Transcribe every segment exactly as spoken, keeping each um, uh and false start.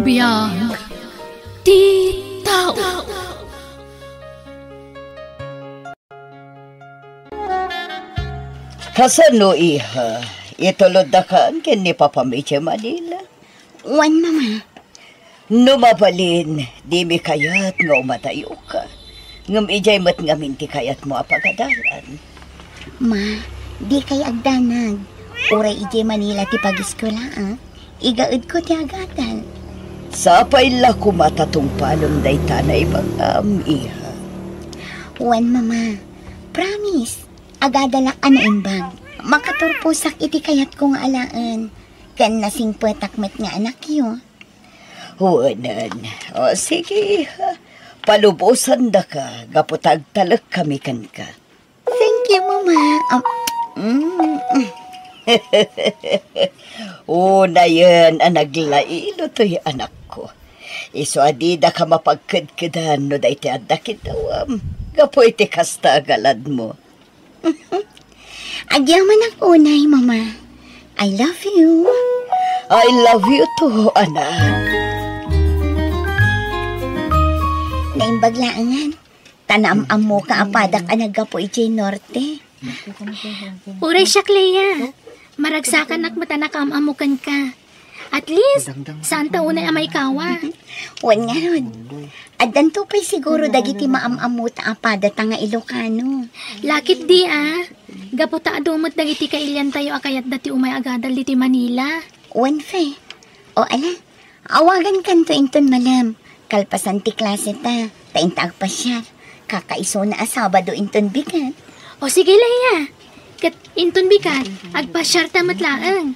Biag ti tao. Kasano, iha? Ituloddakan ken ni Papam idiay Manila? Wen, Mama. No mabalin, dimi kayat nga umadayoka. Ngem idiay met ngamin ti kayatmo a pagadalan. Ma, dikay agdanag. Uray idiay Manila ti pagiskuela, ah. Igaedko ti agadal. Sapay la koma ta tungpalem dayta a naibagam, iha. Wen, Mama. Promise, agadalak a naimbag. Makaturposak iti kayatko nga alaen. Ken nasingpetak met nga anakyo. Wenen. O, sige, iha. Palubosandaka gapu ta agtalekkami kenka. Thank you, Mama. Um, mm. Unayen a naglailo toy anakko. Isu a didaka mapagkedkedan no daytoy adda kiddawam gapu iti kasta a galadmo. Agyamanak unay, Mama. I love you. I love you too, anak. Naimbag laengan. Ta naam-ammoka a padak a naggapu idiay norte. Uray siak, Lea. Maragsakanak met a nakaam-ammo kenka. At least, saan ta unay a maikawa. Wen ngarud, addanto pay siguro dagiti maam-ammota a padata nga Ilocano. Lakit di, ah. Gapu ta adu met dagiti kailiantayo a kayatda ti umay agadal ditoy Manila. Wen, Fe. O, ala, awagankanto inton malem. Kalpasan ti klaseta, ta inta agpasiar. Kakaisuna a Sabado inton bigat. O sige, Lea. Ket inton bigat, agpasiarta met laeng.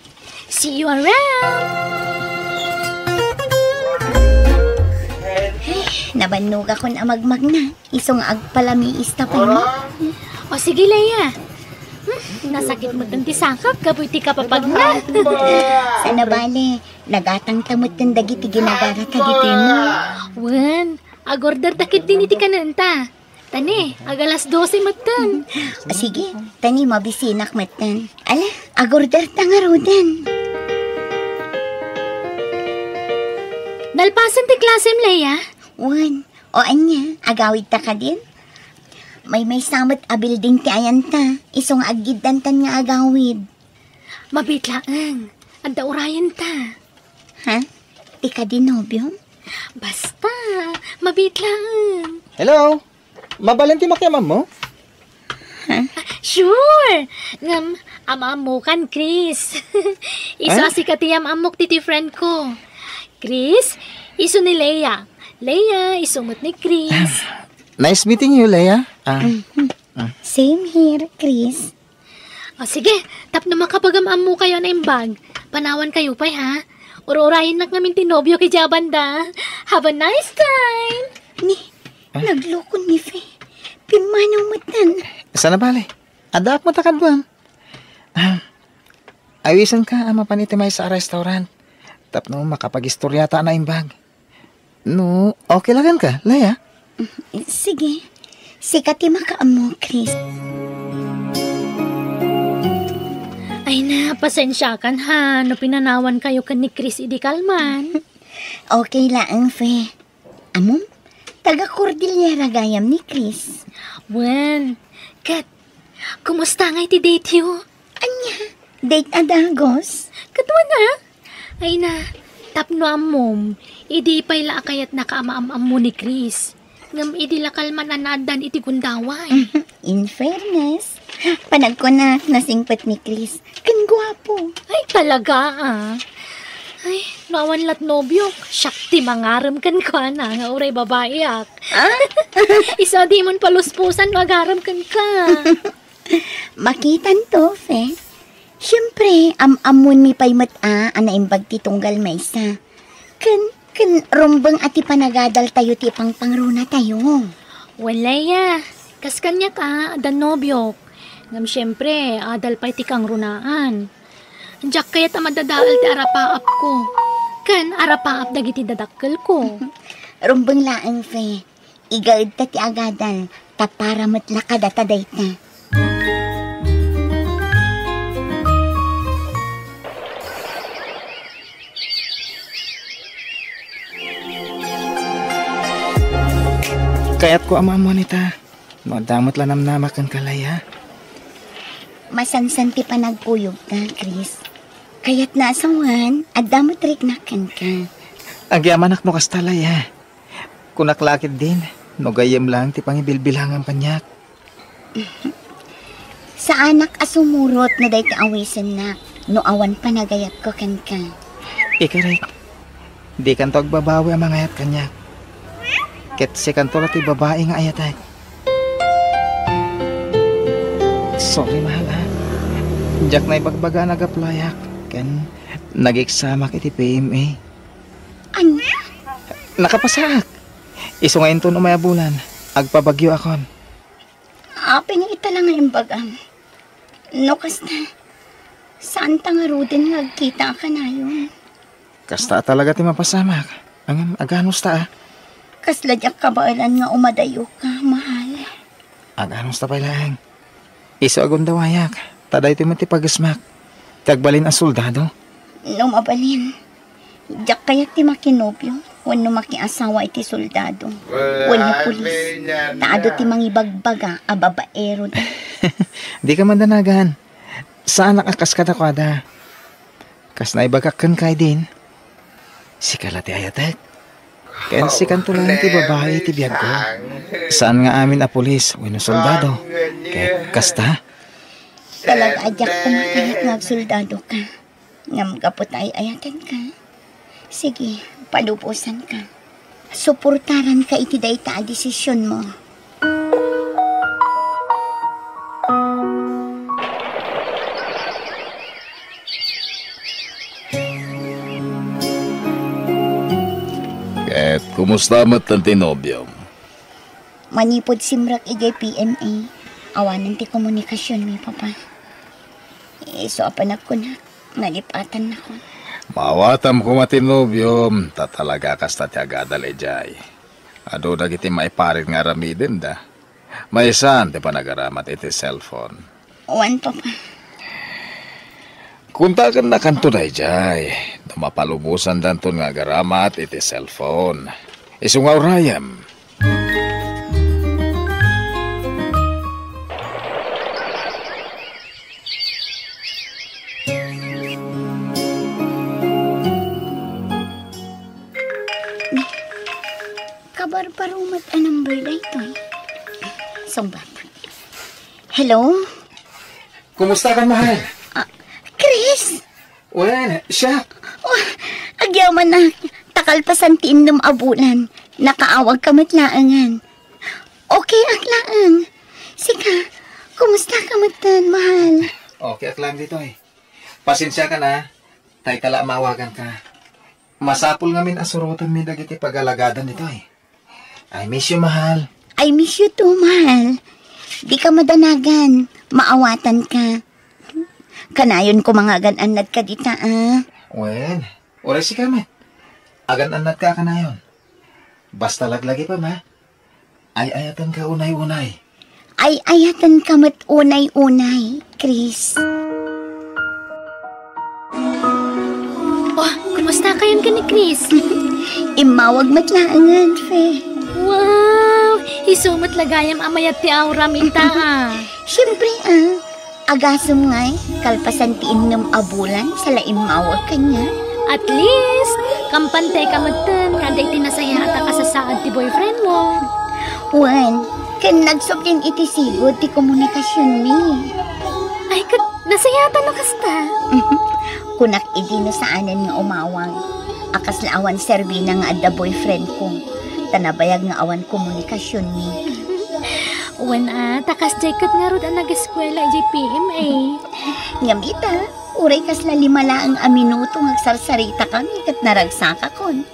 See you around! Ay, nabannogakon a magmagna. Isu nga agpalamiista pay mo. O sige, Lea. Hmm, nasakit metten ti sakak gapu iti kapapagna. Saan a bale, nagatangta metten dagiti ginagarata ditoy mo. Wen, agorderta ketdin iti kanenta. Tani, agalas dose metten. O sige, tani mabisinak metten. Ala, agorderta ngaruden. Nalpasen ti klasem, Lea? Wen. O ania, agawidta kadin? Maymaysa met a building ti ayanta, isu nga aggiddantan nga agawid. Mabiit laeng, adda urayenta. Ha? Ti kadi nobiom? Basta, mabiit laeng. Hello? Mabalin ti makiam-ammo? Sure! Ngem, am-ammokan, Chris. Isu a sika ti yam-ammok ditoy friend ko. Chris, isu ni Lea. Lea, isu met ni Chris. Nice meeting you, Lea. Ah, same here, Chris. O, sige, tapno makapagam-ammokayo a naimbag, panawankayo pay, ha? Ur-urayennak ngamin ti nobiok idiay banda. Have a nice time! Ni, nagloko ni Fe. Pimmanaw metten. Saan a bale? Addaak met a kaduam. Ah, awisenka a mapan iti maysa a restaurant tapno makapagistoriata a naimbag. No, okay la kenka, Lea? Sige. Sika ti makaammo, Chris. Ay na, pasensiakan ha, no pinanawankayo ken ni Chris idi kalman. Okay laeng, Fe. Ammom, taga Cordillera gayam ni Chris. Wen, ket, kumusta ngay ti date yo? Ania, date a dagus? Ket wen a? Ay na, tapno ammom, idi pay la a kayatnaka a maam-ammo ni Chris. Ngem idi la kalman a naaddan iti gundaway. In fairness, panagkunak, nasingpet ni Chris ken guapo. Ay, talaga, ah. Ay, no awan lat nobiok, siak ti mangarem kenkuana nga uray babaiak. Ah? Isu a dimon palusposan no agarem kenka. Makitanto, Fe. Siempre, am-ammonmi pay met a, a naimbag ti tunggal maysa. Ken, ken rumbeng a ti panagadaltayo ti pangpangrunatayo. Wen, Lea, kas kaniak a, adda nobiok. Ngem siempre, adal pay ti kangrunaan. Diak kayat a madadael ti arapaapko. Ken arapaap dagiti dadakkelko. Rumbeng laeng, Fe. Igaedta ti agadal, ta para met la kadata dayta. Kayatko a maammuan ita. No adda met la namnamak kenka, Lay, a? Masansan ti panagkuyogta, Chris. Kayatna a sawen, adda met riknak kenka. Agyamanak no kasta, Lay, a. Kunak la ketdin, no gayyem laeng ti pangibilbilangam kaniak. Saanak a sumurot no dayta awisennak, no awan panagayatko kenka. Ikarek, dikanto agbabawi a mangayat kaniak. Ket sikanto la ti babai nga ayatek. Sorry, mahal, a. Diak naibagbaga a nag-applyak ken nag-examak iti P M A. Ania? Nakapasaak. Isu nga inton umay a bulan, agpabagyoakon. Apay nga ita la nga imbagam? No kasta, saanta ngaruden nga agkita a kanayon. Kasta a talaga ti mapasamak. Ngem aganusta a? Kasla diak kabaelan nga umadayoka, mahal. Aganusta pay laeng. Isu a gundawayak, ta daytoy met ti pagesmak. Ti agbalin a soldado. No mabalin, diak kayat ti makinobio wenno makiasawa iti soldado wenno pulis. Ta adu ti mangibagbaga a babaero da. Dika madanagan. Saanak a kas kadakuada. Kas naibagak kenka idin, sika la ti ayatek. Ken sikanto laeng ti babai iti biagko. Saan nga amin a pulis wenno soldado. Ket kasta? Talaga a diak koma kayat nga agsoldadoka. Ngem gapu ta ay-ayatenka, sige, palubosanka. Suportaranka iti dayta a desisionmo. Ket kumusta met ti nobiom? Manipud simrek idiay P M A, awanen ti komunikasionmi, Papa. Isu a panagkunak, nalip-atannakon. Maawatam koma ti nobiom, ta talaga kasta ti agadal idiay. Adu dagiti maiparit nga aramidenda. Maysan ti panagaramat iti cellphone. Wen, Papa. Kuntakennakanto daydiay, no mapalubosandanton nga agaramat iti cellphone. Isu nga urayem. Kabarbaro met a number daytoy. Sungbatak. Hello? Kumusta ka, mahal? Ah, Chris? Wen, siak. Oh, agyamanak. Ta kalpasan ti innem a bulan, nakaawagka met laengen. Okay ak laeng. Sika, kumusta ka metten, mahal? Okay ak laeng ditoy. Pasensiakan, a. Ta ita la a maawaganka. Masapul ngamin a surotenmi dagiti pagalagadan ditoy. I miss you, mahal. I miss you too, mahal. Dika madanagan. Maawatanka. Kanayon koma nga agan-annadka dita, a. Wen, uray sika met. Agan-annadka a kanayon. Basta laglagipem, a. Ay-ayatenka unay-unay. Ay-ayatenka met unay-unay, Chris. Oh, kumusta kayon ken ni Chris? Immawag met laengen, Fe. Wow! Isu met la gayam a mayat ti auram ita, a. Siempre, a. Agasem ngay, kalpasan ti innem a bulan, saan la immawag kaniak. At least, kampanteka metten nga adda iti nasayaat a kasasaad ti boyfriend mo. Wen, ken nagsublin iti sigud ti komunikasionmi. Ay, ket nasayaatan no kasta? Kunak idi no saanen nga umawag. A kasla awan serbina nga adda boyfriend ko. Ta nabayag nga awan komunikasionmi. Wen a, ta kasdiay ket ngarud a nag-eskuela idiay P M A. Ngem ita, uray kasla lima laeng a minuto nga agsarsaritakami ket naragsakakon.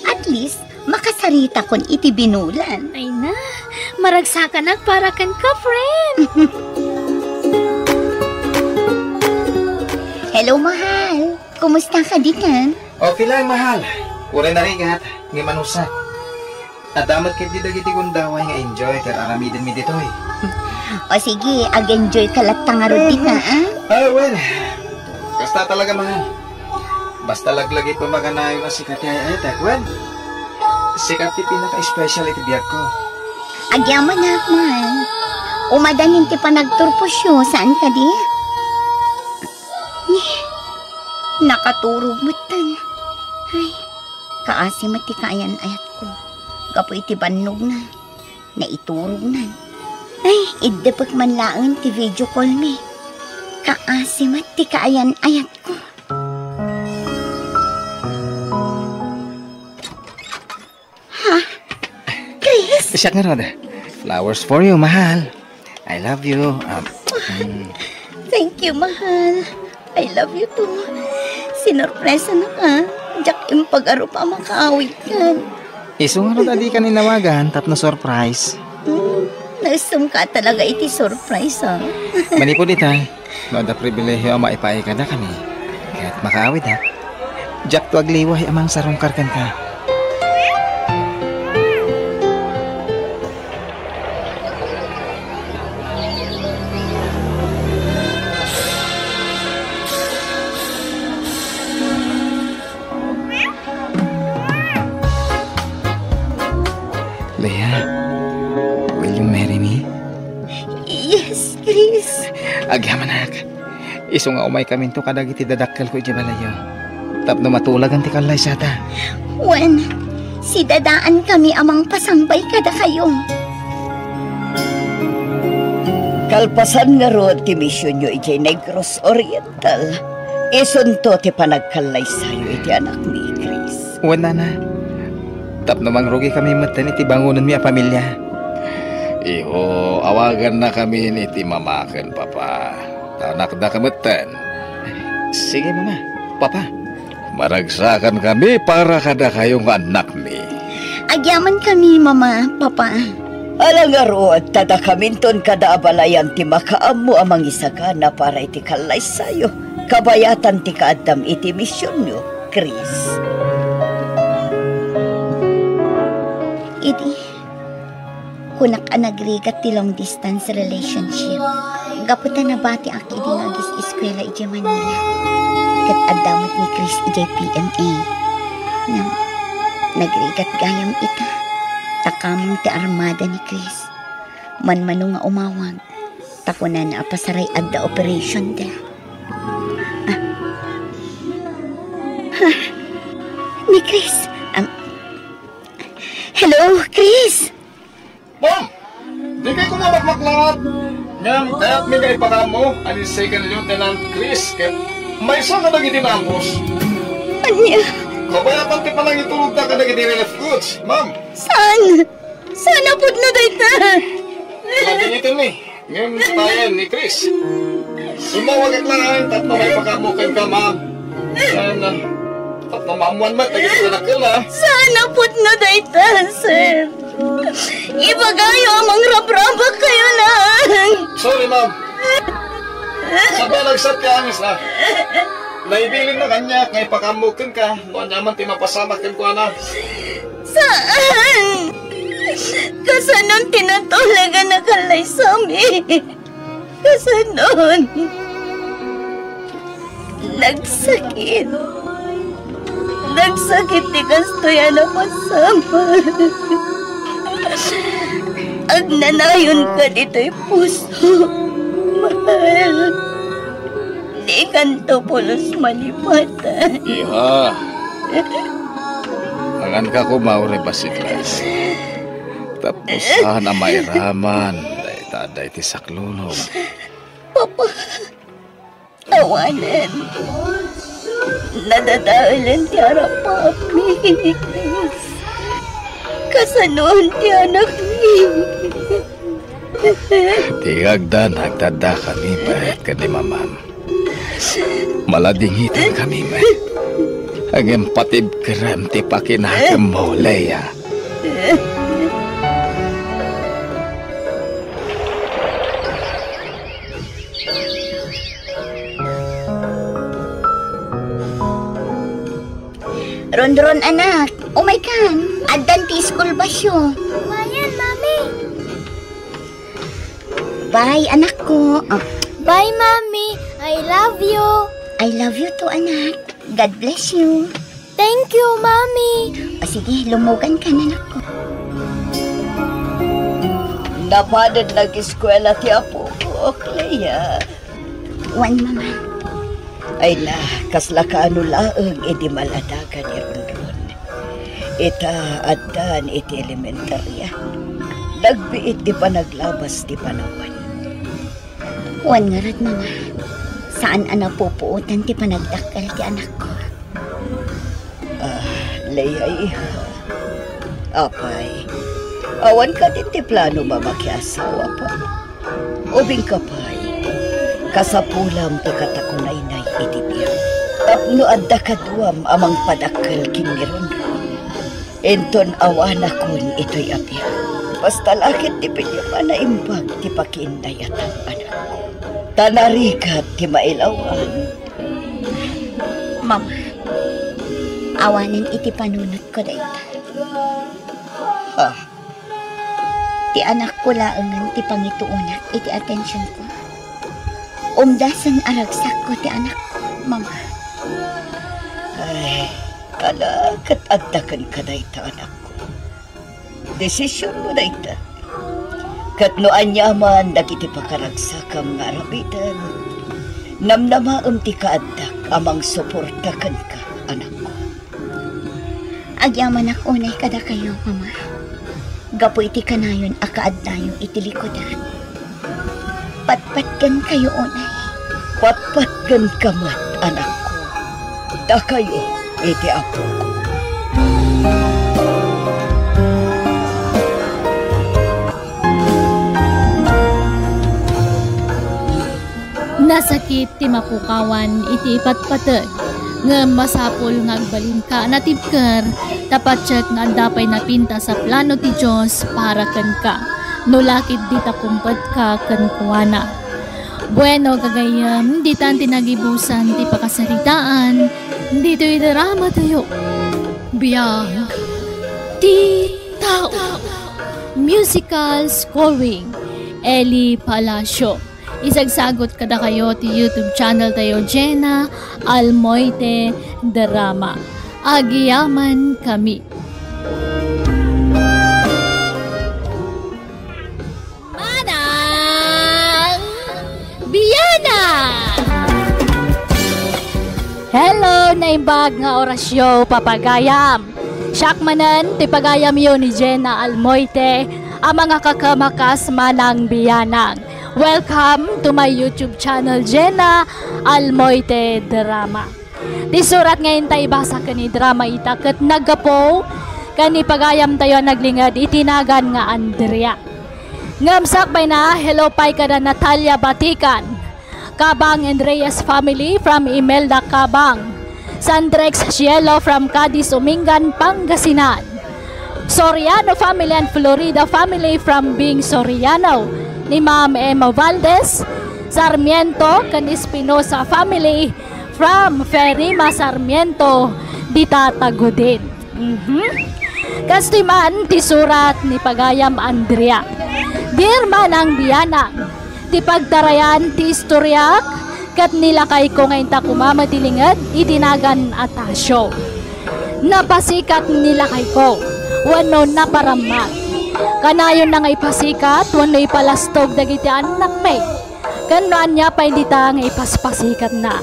At least, makasaritakon iti binulan. Ay na, maragsakanak para kenka, friend. Hello, mahal. Kumusta ka ditan? Okay lang, mahal. Uray narigat, ngem anusa. Adda met ketdi dagiti gundaway nga enjoy ti ar-aramidenmi ditoy. O sige, ag-enjoy ka latta ngarud dita, a? Ah, well, kasta talaga, mahal. Basta laglagipem a kanayon a sika ti ay-ayatek, well, sika ti pinaka-special iti biagko. Agyamanak, mahal. Umadanin ti panagturposyo, saan kadi? Ni, nakaturog metten. Ay, kaasi met ti kaayan-ayatko. Gapu iti bannogna, naiturognan. Ay, iddepek man laeng ti video call mi. Kaasi met ti kaayan-ayatko. Ha? Chris? Siak ngarud. Flowers for you, mahal. I love you. Um, mm. Thank you, mahal. I love you too. Sinorpresanaka. Diak impag-arup a makaawidkan. Isu ngarud a dikan inawagan tapno surprise. Hmm, naisumka talaga iti surprise, ah. Manipud ita, no adda pribilehiyo a maipaay kadakami, ket makaawidak, diakto agliway a mangsarungkar kenka. Leah, will you marry me? Yes, Chris. Agyamanak, isu nga umaykaminto kadagiti dadakkelko idiay balayyo tapno matulagan ti kallaysata. Wen, sidadaankami a mangpasangbay kadakayo. Kalpasan ngarud ti misionyo idiay Negros Oriental, isunto ti panagkallaysayo iti anakmi, Chris. Wen, nana, tapno mangrugikami metten iti bangonenmi a pamilia. Iho, awagannakamin iti mama ken papa. Ta anakdaka metten. Sige, mama, papa. Maragsakankami para kadakayo nga annakmi. Agyamankami, mama, papa. Ala ngarud, ta dakaminton kada a balayan ti makaammo a mangisagana para iti kallaysayo, kabayatan ti kaaddam iti misionyo, Chris. Idi, kunak a nagrigat ti long distance relationship gapu ta nabatiak idi nga agis-eskuela idiay Manila. Ket adda met ni Chris idiay P M A. Ngem, nagrigat gayam ita, ta kameng ti armada ni Chris. Manmano nga umawag, ta kunana a pasaray adda operation da. Ah. Ah. Ni Chris. Am, hello, Chris! Ma'am! Dikay koma makmaklaat. Ngem kayatmi nga ipakaammo a ni Second Lieutenant Chris ket maysa kadagiti naambos. Ania? Kabayatan ti panangiturogda kadagiti relief goods, ma'am. Saan? Saan a pudno dayta? Madingiton ni. Ngem tayen ni Chris. Immawagak laeng tapno maipakaammo kenka, ma'am. Ken, ah, tapno maammoan met dagiti dakkel, ah. Saan a pudno dayta, sir. Ibagayo a mangrabrabak kayo lang. Sorry, ma'am. Sabay nagsat ti angis na. Naibilinna kaniak nga ipakaammo kenka no ania man ti mapasamak kenkuana. Saan? Kasanon ti natulagan a kallaysami? Kasanon? Nagsakit. Nagsakit ti kastoy a napasamak. Agnanayon ka ditoy puso, mahal. Dikanto pulos malipatan. Iha, manganka koma, Uri Basiklas. Tapno saan a mairaman dayta, dayta iti saklulog. Papa, awanen. Nadadaelen ti arap-aapmi ken ni Chris. Kasanon ti anakmi? Ti agdan, agtadda kami met ken ni mamam. Maladingitan kami met. Ngem patibkerem ti pakinakemmo, Leah. Rondron, anak, umaykan. Addan ti school busyo. Umayen, Mami. Bye, anakko. Ah. Bye, Mami. I love you. I love you too, anak. God bless you. Thank you, Mami. O sige, lumugan ka na, anakko. Napanen nag-eskuela ti apok, Clea. Wen, Mama. Ay na, kasla kaano laeng idi maladaga ni Ronron. Ita, addan iti elementarya. Nagbiit ti panaglabas ti panawen. Wen ngarud, Mama. Saan a napupuotan ti panagdakkel ti anakko. Ah, Lea, iha. Apay, awan kadi ti plano a makiasawa pa? Ubingka pay, kasapulam ti katakunaynay iti biag. Tapno adda kaduam a mangpadakkel ken ni Ronron. Inton awanakon itoy a biag, basta la ket ti pigem a naimbag ti pakiinnayatan, anakko. Ta narigat ti mailawan. Mama, awanen iti panunotko dayta. Ha? Ti anakko laengen ti pangituonak iti atensionko. Umdasen a ragsakko ti anakko, Mama. Ay, ala ket adda kenka dayta, anakko. Desisionmo dayta. Ket no aniaman dagiti pakaragsakam nga aramiden, namnamaem ti kaaddak a mangsuporta kenka, anakko. Agyamanak unay kadakayo, Mama, gapu iti kanayon a kaaddayo iti likudan. Patpatgenkayo unay. Patpatgenka met, anakko. Dakayo iti apok. Nasakit ti mapukawan iti ipatpateg, ngem masapul nga agbalinka a natibker, ta patiek nga adda pay napintas a plano ti Dios para kenka, no la ket dita kumpetka kenkuana. Bueno, gagayyem, ditan ti nagibusan ti pakasaritaan ditoy drama tayo. Biag ti Tao. Musical scoring, Eli Palacio. Isagsagot kadakayo ti YouTube channel tayo, Jenna Almoite Drama. Agyaman kami. Manang Biana! Hello, naimbag nga orasyo, papagayam. Siak manen ti pagayamyo ni Jenna Almoite, a mangakakamakas manang bianang. Welcome to my YouTube channel, Jenna Almoite Drama. Ti surat nga inta ibasa ken idrama ita ket naggapu ken ni pagayamtayo a naglinged iti nagan nga Andrea. Ngem sakbayna, hello pay kada Natalia Batikan, Cabang and Reyes family from Imelda Cabang, Sandrex Cielo from Cadiz, Umingan, Pangasinan, Soriano family and Florida family from Bing Soriano, ni Ma'am Emma Valdez, Sarmiento ken Espinosa family from Ferima Sarmiento, dita Tagudin. Mhm. Kastoy man ti surat ni pagayam Andrea. Dear manang bianang, ti pagtarayan ti istoriak ket nilakayko nga inta koma madilinged iti nagan a tasio. Napasikat nilakayko wenno naparammag. Kanayonna nga ipasikat wenno ipalastog dagiti annakmi. Ken no ania pay dita nga ipaspasikatna.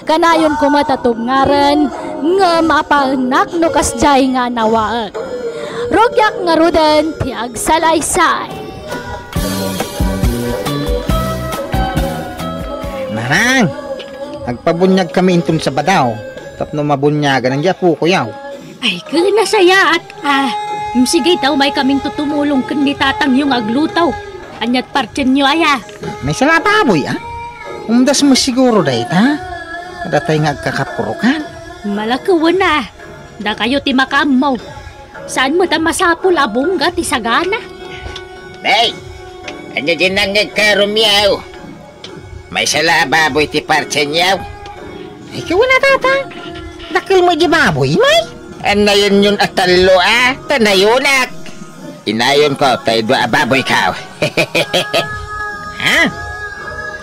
Kanayon koma ta tubngaren, ngem apaennak no kasdiay nga nawaek. Rugiak ngaruden ti agsalaysay. Manang, agpabuniagkami inton Sabado, tapno mabuniagan dagiti apokoyo. Ay, ken nasayaat, a. Sige, ta umaykamin tumulong ken ni tatangyo nga agluto. Aniat partienyo aya? Maysa la a baboy, a? Umdas met siguro dayta. Adda tay nga agkakapurokan. Malakewen a. Dakayo ti makaammo. Saan met a masapul a bungga ti sagana? Nay, ania diay nangngegka, Romeo? Maysa la a baboy ti partienyo. Ay, ket wen a, tata. Dakkel met diay baboy, may? Annayonyon a tallo a, ta nayonak. Inayonko tay dua a baboyko. Ha?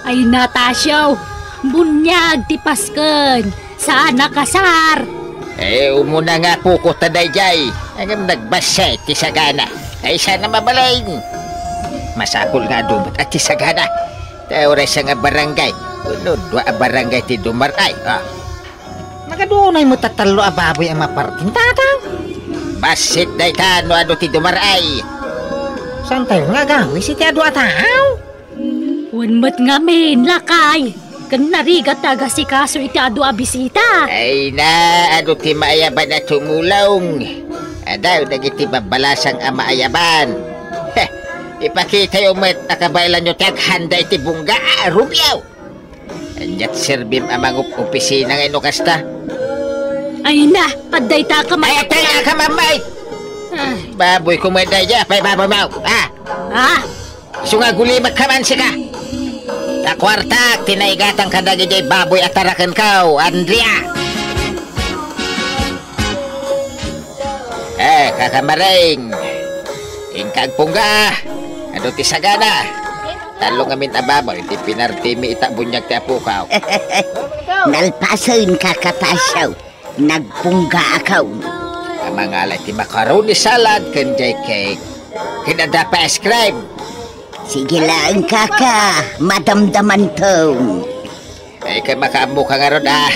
Ay, Natasio, buniag ti pasken. Saan a kasar. Eh, umuna nga apoko ta daydiay. Ngem nagbassit ti sagana. Ay, saan a mabalin. Masapul nga adu met a ti sagana. Ta uray siya nga barangay. Wenno dua a barangay ti dumar-ay. Ah. Nagadu unay met a tallo a baboy a mapartin, tatang. Bassit dayta no adu ti dumar-ay. Saantayo nga agawis iti adu a tao? Wen met ngamin, lakay. Ken narigat ti agasikaso iti adu a bisita. Ay na, adu ti maayaban a tumulong. Adaw dagiti babbalasang a maayaban. Heh, ipakitayo met a kabaelanyo ti aghanda iti bungga, a, Romeo. Aniat serbim a mangup-opisina nga ino kasta? Ay na, adda ita ka ma- Ay, atay nga ka, mamay! Ah. Baboy ko met daydiay, apay baboy mo? Ah! Ah! Isu nga agulimek ka man sika. Ta kuartak ti naigatan kadagiti baboy a tarakenko, Andrea. Eh, kakamaring. Inka agpungga. Adu ti sagana. Tallo ngamin a baboy ti pinartimi ita buniag ti apokaw. Nalpasen, kakatasaw. Nagpunggaak. Amangan la iti macaroni salad ken jay cake. Ken adda pay ice cream. Sige laeng, kaka, madamdamanton. Ay, ket makaammoka ngarud, a.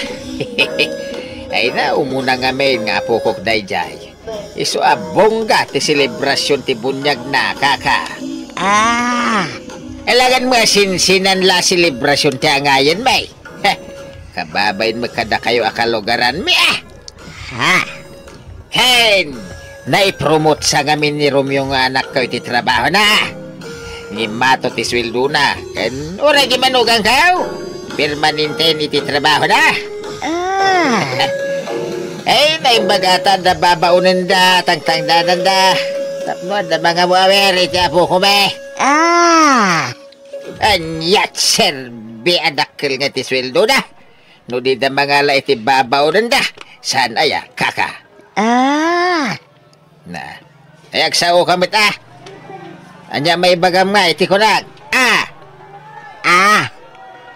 Ay na, umuna ngamin nga apokok daydiay. Isu a bongga ti selebrasion ti buniagna, kaka. Ah. Alagan mo a sinsinan la selebrasion ti angayen, may. Heh, kababain met kadakayo a kalugaranmi, a! Ha? Ken, naipromotsa ngamin ni Romeo nga anakko iti trabahona. Ngimmato ti sueldona, ken uray gimanuganko, permanenten iti trabahona. Ah. Ay, naimbagata da babaonenda, tangtangdananda. Tapno adda mangaw-awer iti apokome. Ah. Aniat serbi a dakkel nga ti sueldona? No dida mangala iti babaonenda, saan aya, kaka? Ah. Na. Ay, agsaoka met, a. Ania maibagam nga iti kunak? Ah. Ah.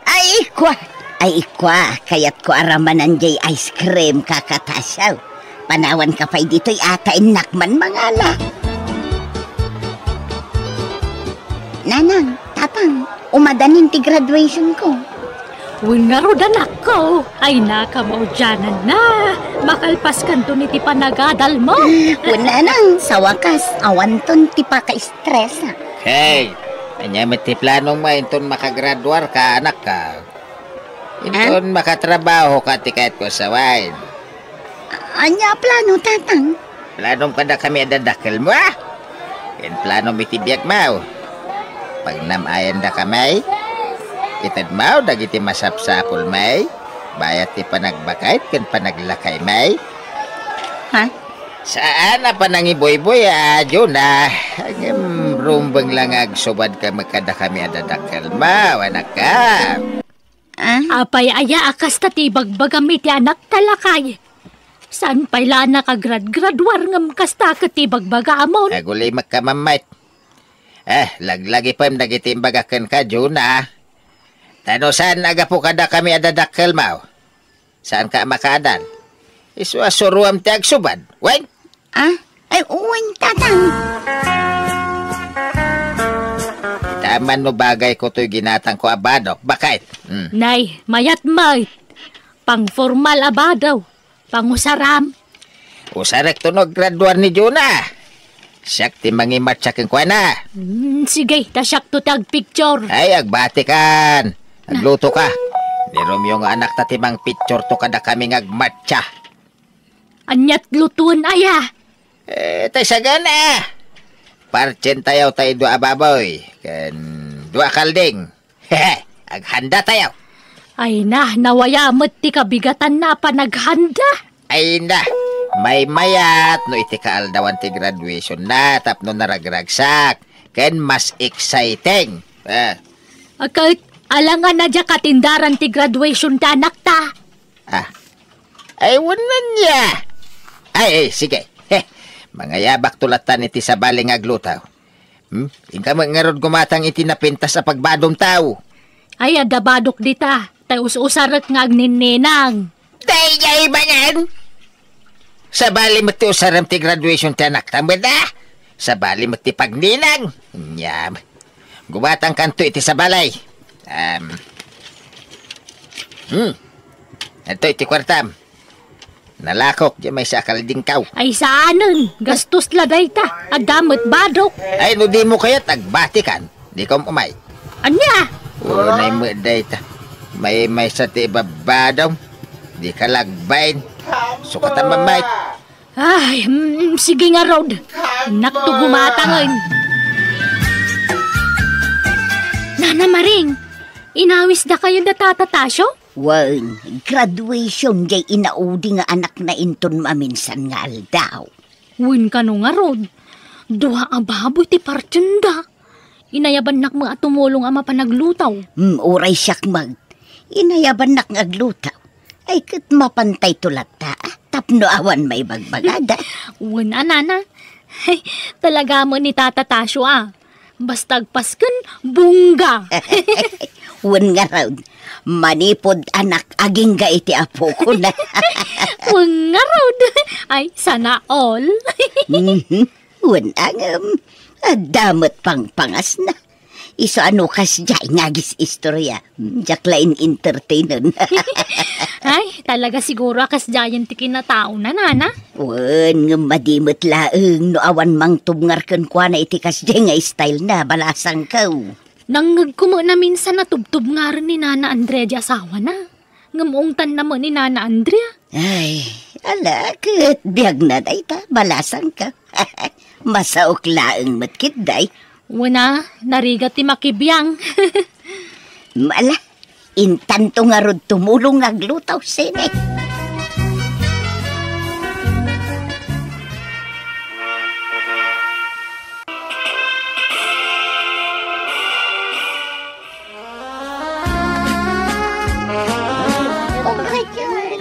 Ay, ikua. Ay, ikua. Kayatko a ramanan jay ice cream, kakatasaw. Panawanka pay ditoy a ta innak man mangala. Nanang, tatang, umadanin ti graduationko. Wen ngarud, anakko, ay nakamaudiananna. Makalpaskanton iti panagadalmo. Wen, nanang, sa wakas, awanton ti pakastresa. Hey, ania met ti planom nga inton makagraduarka, anakko? Inton makatrabahoka ti kayatko a sawen. Ania a plano, tatang? Planom kadakami a dadakkelmo, a? Ken planom iti biagmo. Pagnam-ayandakami. Itedmo dagiti masapsapulmi. Bayat ti panagbakayt ken panaglakaymi. Ha? Saan a panangibuybuy, a, Juna. Ngem rumbeng la nga agsubadka met kadakami a dadakkelmo, anakko. Ah? Apay aya a kasta ti ibagbagam iti anakta, lakay? Saan pay la a nakagraduar ngem kasta ket ti ibagbagaamon? Agulimekka, mammayt. Eh, laglagipem dagiti imbagak kenka, Juna. Ta no saan a gapu kadakami a dadakkelmo, saanka a makaadal. Isu a suroam ti agsubad. Wen? Ah? Ay, wen, tatang. Ita man no bagayko toy ginatangko a badok, bakit? Hmm. Nay, mayat met. Pangformal a badaw. Pangusaram. Usarekto no aggraduar ni Juna. Siak ti mangimatsa kenkuana. Hmm, sige, ta siakto ti agpicture. Ay, agbatikan. Aglutoka. Ni Romeo nga anakta ti mangpictureto kadakami nga agmatsa. Aniat lutoen aya? Eh, tay sagana. Partsentayo tay dua a baboy, ken dua a kalding. Hehe, aghandatayo. Ay na, nawaya met ti kabigatanna a panaghanda. Ay na, maymayat no iti kaaldawan ti graduationna tapno naragragsak, ken mas exciting. Eh. A ket, alangan a diak atendaran ti graduation ti anakta. Ah. Ay, wen ania. Ay, ay, sige. Heh, mangayabakto latta iti sabali nga agluto. Hmm? Inka met ngarud gumatang iti napintas a pagbadomtaw. Ay, adda badok dita. Tay us-usarek nga agninninang. Daydiay manen! Sabali met ti usarem ti graduation ti anakta met, a? Sabali met ti pagninang. Nyam. Gumatangkanto iti sabali. Em. Hmm. Adtoy ti kuartam. Nalakok diay maysa a kaldingkaw. Ay, saanen. Gastos la dayta. Adda met badok. Ay, no dimo kayat agbatikan, dika um-umay. Ania? Unay met dayta. Maymaysa ti ibabadom. Dika la agbain. Sukatan, Mamay. Ay, mm, sige ngarud. Innak to gumatangen. Nana Maring, inawisdakayo da Tata Tasio? Wen, graduation diay inaudi nga anakna inton maminsan nga aldaw. Wen kano ngarud, dua a baboy ti partienda. Inayabannak met a tumulong a mapan agluto. Hmm, uray siak met. Inayabannak nga agluto. Ay, ket mapantayto latta, ah, tapno awan maibagbagada. Wen a, Nana. Ay, talaga met ni Tata Tasio, ah. Basta agpasken, bongga. Wen ngarud, manipud anak agingga iti apokon. Wen ngarud. Ay, sana all. Mhm. Wen a ngem, adda met pangpangasna. Isu a no kasdiay nga agis-istoria, hmm, diak la in-entertainen. Ay, talaga siguro a kasdiayen ti kinataona, Nana. Wen, ngem madi met laeng no awan mangtubngar kenkuana iti kasdiay nga style na, balasangko. Nangngegko met naminsan a tubtubngaren ni Nana Andrea diay asawana. Ngem ungtanna met ni Nana Andrea. Ay, ala, ket biagna dayta, balasangka. Masaok laeng met ketdi. Wen a, narigat ti makibiang. Ala, intanto ngarud tumulong nga agluto, sine?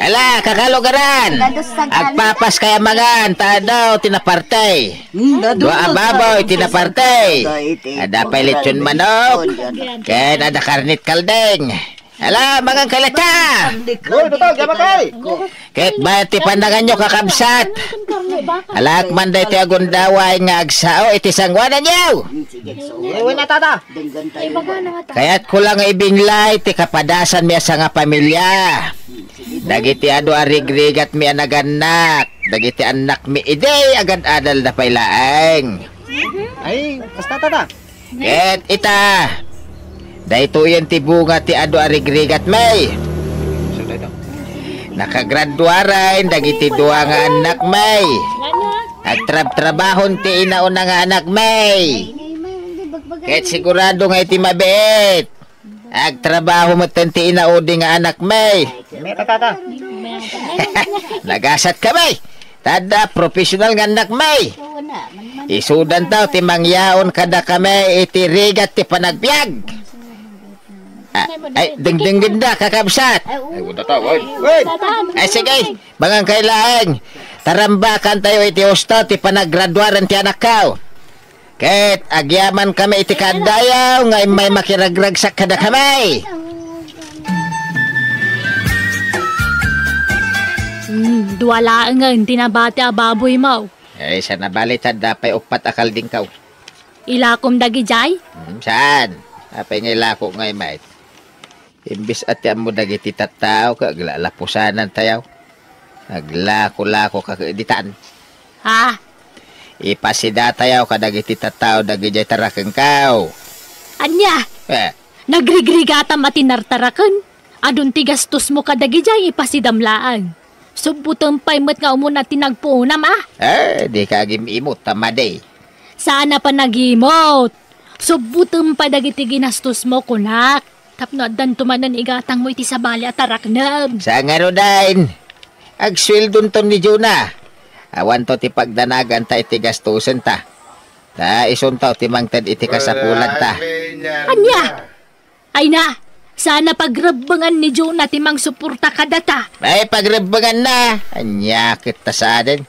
Ala, kakalugaran! Agpapas kay amangan, ta adu ti naparti. Dua a baboy ti naparti. Adda pay lechon manok. Ken adda karnit kalding. Ala, mangan kay latta! Uy, Dudong, yaman kay! Ket bayat ti pananganyo, kakabsat. Alaak man daytoy a gundaway nga agsao iti sangoananyo. Iwen na, tata. Kayatko la nga ibinlay ti kapadasanmi a sangapamilia. Dagiti adu a rigrigatmi a nagannak, dagiti annakmi idi agad-adalda pay laeng. Ay, basta, tata. Ket ita, daytoyen ti bunga ti adu a rigrigatmi. Nakagraduaren dagiti dua nga annakmi. Agtrabtrabahon ti inauna nga anakmi. Ket sigurado nga iti mabiit, agtrabaho metten ti inaudi nga anakmi. Meta, tata. Nagasat kami. Ta adda professional nga annakmi. Isudantayo ti mangyaon kadakami iti rigat ti panagbiag. Ah, ay, dengdenggendak, kakabsat. Ay, uda ta, wen. Wen. Ay, sige. Mangan kay laeng. Tarambakantayo iti husto ti panagraduaren ti anakko. Ket agyamankami iti kaaddayo nga immay makiragragsak kadakami. Hmm, dua laengen ti nabati a baboymo. Ay, sa nabali, ta adda pay uppat a kaldingkaw. Ilakom dagidiay? Hmm, saan? Apay nga ilako nga immay? Imbes a ti ammo dagiti tattao ket aglalapusanantayo. Aglako-lako ka ket ditan. Ha? Ipasidatayo kadagiti tattao dagidiay tarakengko. Ania? Eh. Nagrigrigatam a ti nartaraken? Adun ti gastosmo kadagidiay ipasidam laeng. Subbotem pay met nga umuna ti nagpuonam, a? Eh, dika agim-imot ta madi. Saan a panagimot? Subbotem pay dagiti ginastosmo, kunak. Tapno addanto manen igatangmo iti sabali a taraknem. Sa ngaruden, agsueldonto ni Jonah. Awanto ti pagdanaganta iti gastosenta. Ta isunto ti mangted iti kasapulanta. Ania? Ay na, saan a pagrebbengan ni Jonah ti mangsuporta kadata. Ay, pagrebbenganna. Ania ket ta saanen?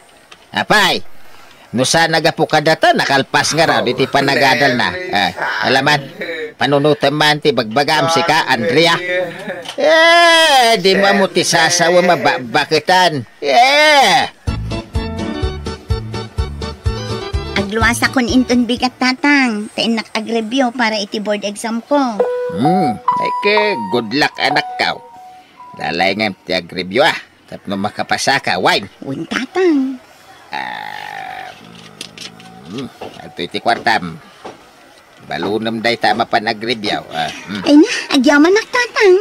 Apay, no saan a gapu kadata, nakalpas ngarud iti panagadalna. Ah, ala man, panunotem man ti bagbagam, sika, Andrea. Eh, dimo ammo ti sasawem a babaketan. Eh! Agluasakon inton bigat, Tatang, ta innak agreview para iti board exam ko. Hmm, ay ke, good luck, anakko. Lalayngem ti agreview, ah. Tapno makapasaka, wen. Wen, Tatang. Ah, hmm, adtoy ti kuartam. Balunem dayta a mapan agreview, ah, hmm. Ay na, agyamanak, Tatang.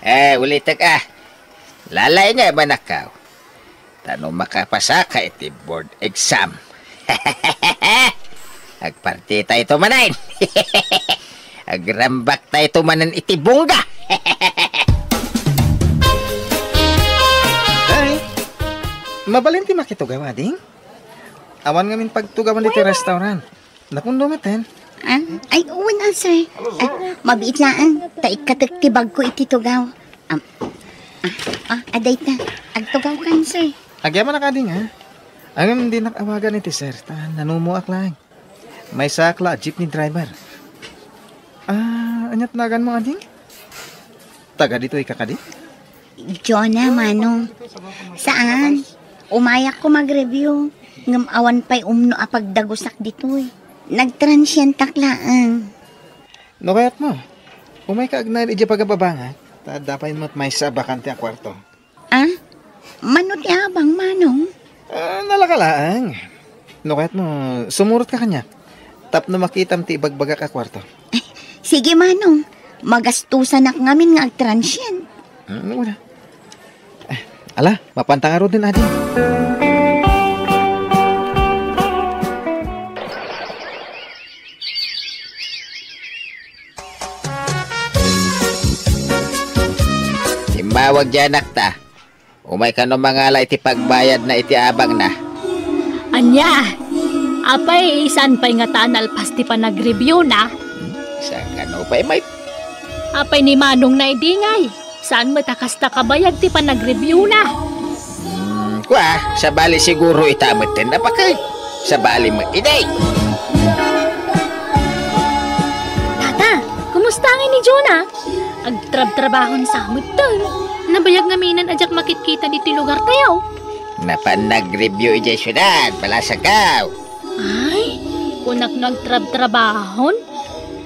Eh, ulitek, ah. Lalayngem, anakko. Ta no makapasaka iti board exam, agpartitayto manen. Agrambakta ito manen iti bungga. Ay, mabalin ti makitugaw, ading? Awan ngamin pagtugawan ditoy restaurant. Napundo metten. Ah, ay, wen, ah, sir. Ah, mabiit laeng, ta ikkatek ti bagko iti tugaw. Am, ah, ah, adayta. Agtugawkan, sir. Agyamanak, ading, ah. Ngem dinak awagan iti sir, ta nanumoak laeng. Maysaak la a jeepney driver. Ah, ania't naganmo, ading? Taga ditoyka kadi? Jonah, Manong. Saan? Umayakko magreview. Ngem awan pay umno a pagdagusak ditoy. Nagtransientak laeng. No kayatmo, umayka agnaed idiay pagababangak, ta adda pay met maysa a bakante a kuarto. Ah? Mano ti abang, Manong? Ah, nalaka laeng. No kayatmo, sumurotka kaniak. Tapno makitam ti ibagbagak a kuarto. Sige, Manong. Magastusanak ngamin nga agtransient. Hmm, wala. Eh, ala, mapanta ngaruden, ading. Immawag diay anakta. Umay kano mangala iti pagbayadna iti abangna. Ania? Apay, saan pay ngata a nalpas ti panagreviewna? Hmm? Saan kano pay, may Apay ni Manongna idi ngay? Saan met a kasta kabayag ti panagreviewna? Hmm, kua, sabali siguro ita metten a baket. Sabali met idi. Tata, kumusta ngay ni Jonah? Agtrabtrabahon sa metten. Nabayag ngamin a diak makitkita ditoy lugartayo. Napan nagreview idiay siudad, balasangko. Ay, kunak no agtrabtrabahon?